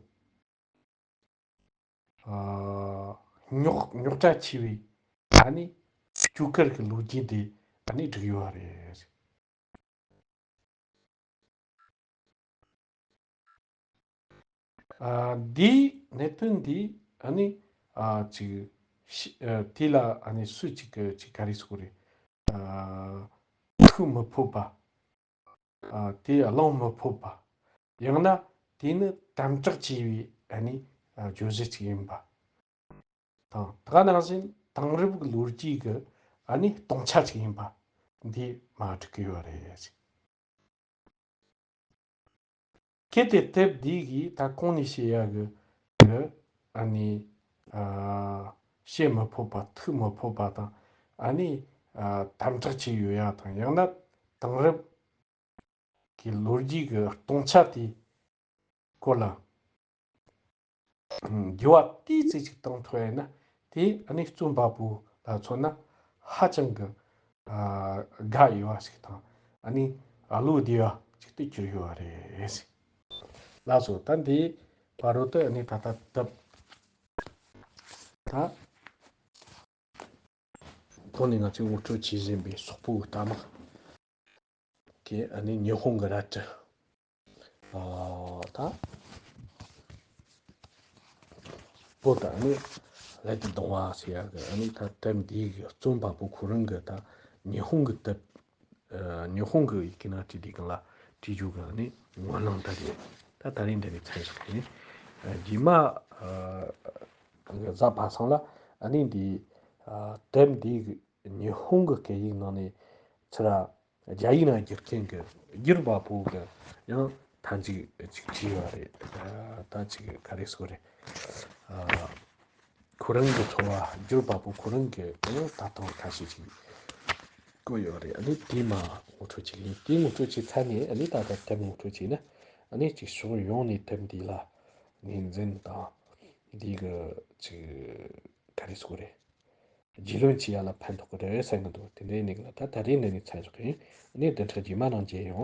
ཨ་ རྙོག་རྙོག་དྲ་ཆེ་བའི་ཨ་ནི་སྐྱོ་གར་གྱི་ལོ་རྒྱུས་དེ་ཨ་ནི་བསྒྲིགས་ཡོད་རེད། ཨ། འདིའི་གནད་དོན་འདི་ཨ་ནི་ཨ་ཅིག་ཤི་ཨ་དེ་ལ་ཨ་ནི་སུ་ཅིག་གི་ཅིག་ག་རེ་ཟེར་དགོས་རེད། ཨ་ཐུགས་མི་ཕོད་པ། ཨ་དེ་གླེང་མི་ཕོད་པ། ཡང་ན་དེ་ནི་དམ་དྲག་ཆེ་བའི་ཨ་ནི་ཨ་བརྗོད་གཞི་ཅིག་ཡིན་པ་དང་། དེ་ག་ནང་བཞིན་དེང་རབས་ཀྱི་ལོ་རྒྱུས་ཀྱི་ཨ་ནི་སྟོང་ཆ་ཅིག་ཡིན་པ་འདི་མར་བསྒྲིགས་ཀྱི་ཡོད་རེད། གལ་ཏེ་དེབ་འདི་གིས་ད་གོང་ནས་བཤད་ཡག་གི་གི་ཨ་ནི་ཨ་བཤད་མི་ཕོད་པ། ཐུགས་མི་ཕོད་པ་དང་། ཨ་ནི་ཨ་དམ་དྲག་ཆེ་ཡོད་ཡག་དང་། ཡང་ན་དེང་རབས་ཀྱི་ལོ་རྒྱུས་ཀྱི་སྟོང་ཆ་དེའི་སྐོར་ལ་འགྱུར་བ་ཏོག་ཙམ་ཅིག་བཏང་ཐུབ་ཡིན་ན། དེ་ཨ་ནི་རྩོམ་པ་པོ་ལ་མཚོན་ན་ཧ་ཅང་གི་ཨ་དགའ་ཡོད་པ་ཞིག་དང་། ཨ་ནི་ཨ་བློ་བདེ་བ་ཅིག་ཏུ་གྱུར་ཡོད་པ་རེད། ལགས་སོ། ད་འདི་བར་དུ་ཨ་ནི་ད་ལྟ་དེབ་ད་གོང་ནས་ང་ཚོས་ངོ་སྤྲོད་བྱེད་བཞིན་པའི་སོག་པོའི་རྟ་དམག་གི་ཨ་ནི་ཉི་ཧོང་གི་རལ་གྲི། ཨ་ད་པོ་ད་ཨ་ནི་ལེགས་དུ་གཏོང་བ་ཟེར་ཡག་གི་ཨ་ནི་ད་དེབ་འདིའི་གི་རྩོམ་པ་པོ་ཁོ་རང་གི་ད་ཉི་ཧོང་གི་དེབ། ཨ་ཉི་ཧོང་གི་ཡི་གེ་ནང་བྲིས་དུས་སྒང་ལ་བྲིས་རྒྱུ་གི་ཨ་ནི་ངོས་ནང་ད་རེད། ད་ད་རིང་འདི་ནས་མཚམས་བཞག་གི་ཡིན། ཨ་རྗེས་མ་ཨ་གཟའ་པ་སངས་ལ་ཨ་ནི་འདི་ཨ་དེབ་འདིའི་གི་ཉི་ཧོང་གི་སྐད་ཡིག་ནང་ནས་ཚུར་རྒྱ་ཡིག་ནང་བསྒྱུར་མཁན་གྱི་བསྒྱུར་པ་པོ་གི་ཡང་ཐམས་ཅད་ཅིག་བྲིས་ཡོད་རེད། ད་ཅིག་ག་རེ་ཟེར་དགོས་རེད། ཨ་ཁོ་རང་གི་འཚོ་བ། བསྒྱུར་པ་པོ་ཁོ་རང་གི་ཡང་ལྟ་སྟངས་ཁ་ཤས་ཅིག་བཀོད་ཡོད་རེད། ཨ་ནི་དེ་མར་ངོ་སྤྲོད་བྱེད་ཀྱི་ཡིན། དེ་ངོ་སྤྲོད་བྱས་ཚར་ནས་ཨ་ནི་ད་ལྟ་དེབ་ངོ་སྤྲོད་བྱས་ན་ཨ་ནི་ཅིག་ཕྱོགས་ཡོངས་ནས་དེབ་འདི་ལ་ངོས་འཛིན་དང་། འདི་གི་ཅིག་ག་རེ་ཟེར་དགོས་རེད། རྒྱུས་ལོན་བྱེད་ཡ་ལ་ཕན་ཐོགས་ཀྱི་རེད་བསམ་གྱི་འདུག་དེ་འདྲའི་ནས་ལ་ད་ད་རེས་འདི་ནས་མཚམས་བཞག་གི་ཡིན། ཨ་ནི་བདུན་ཕྲག་རྗེས་མ་ནང་མཇལ་ཡོང་།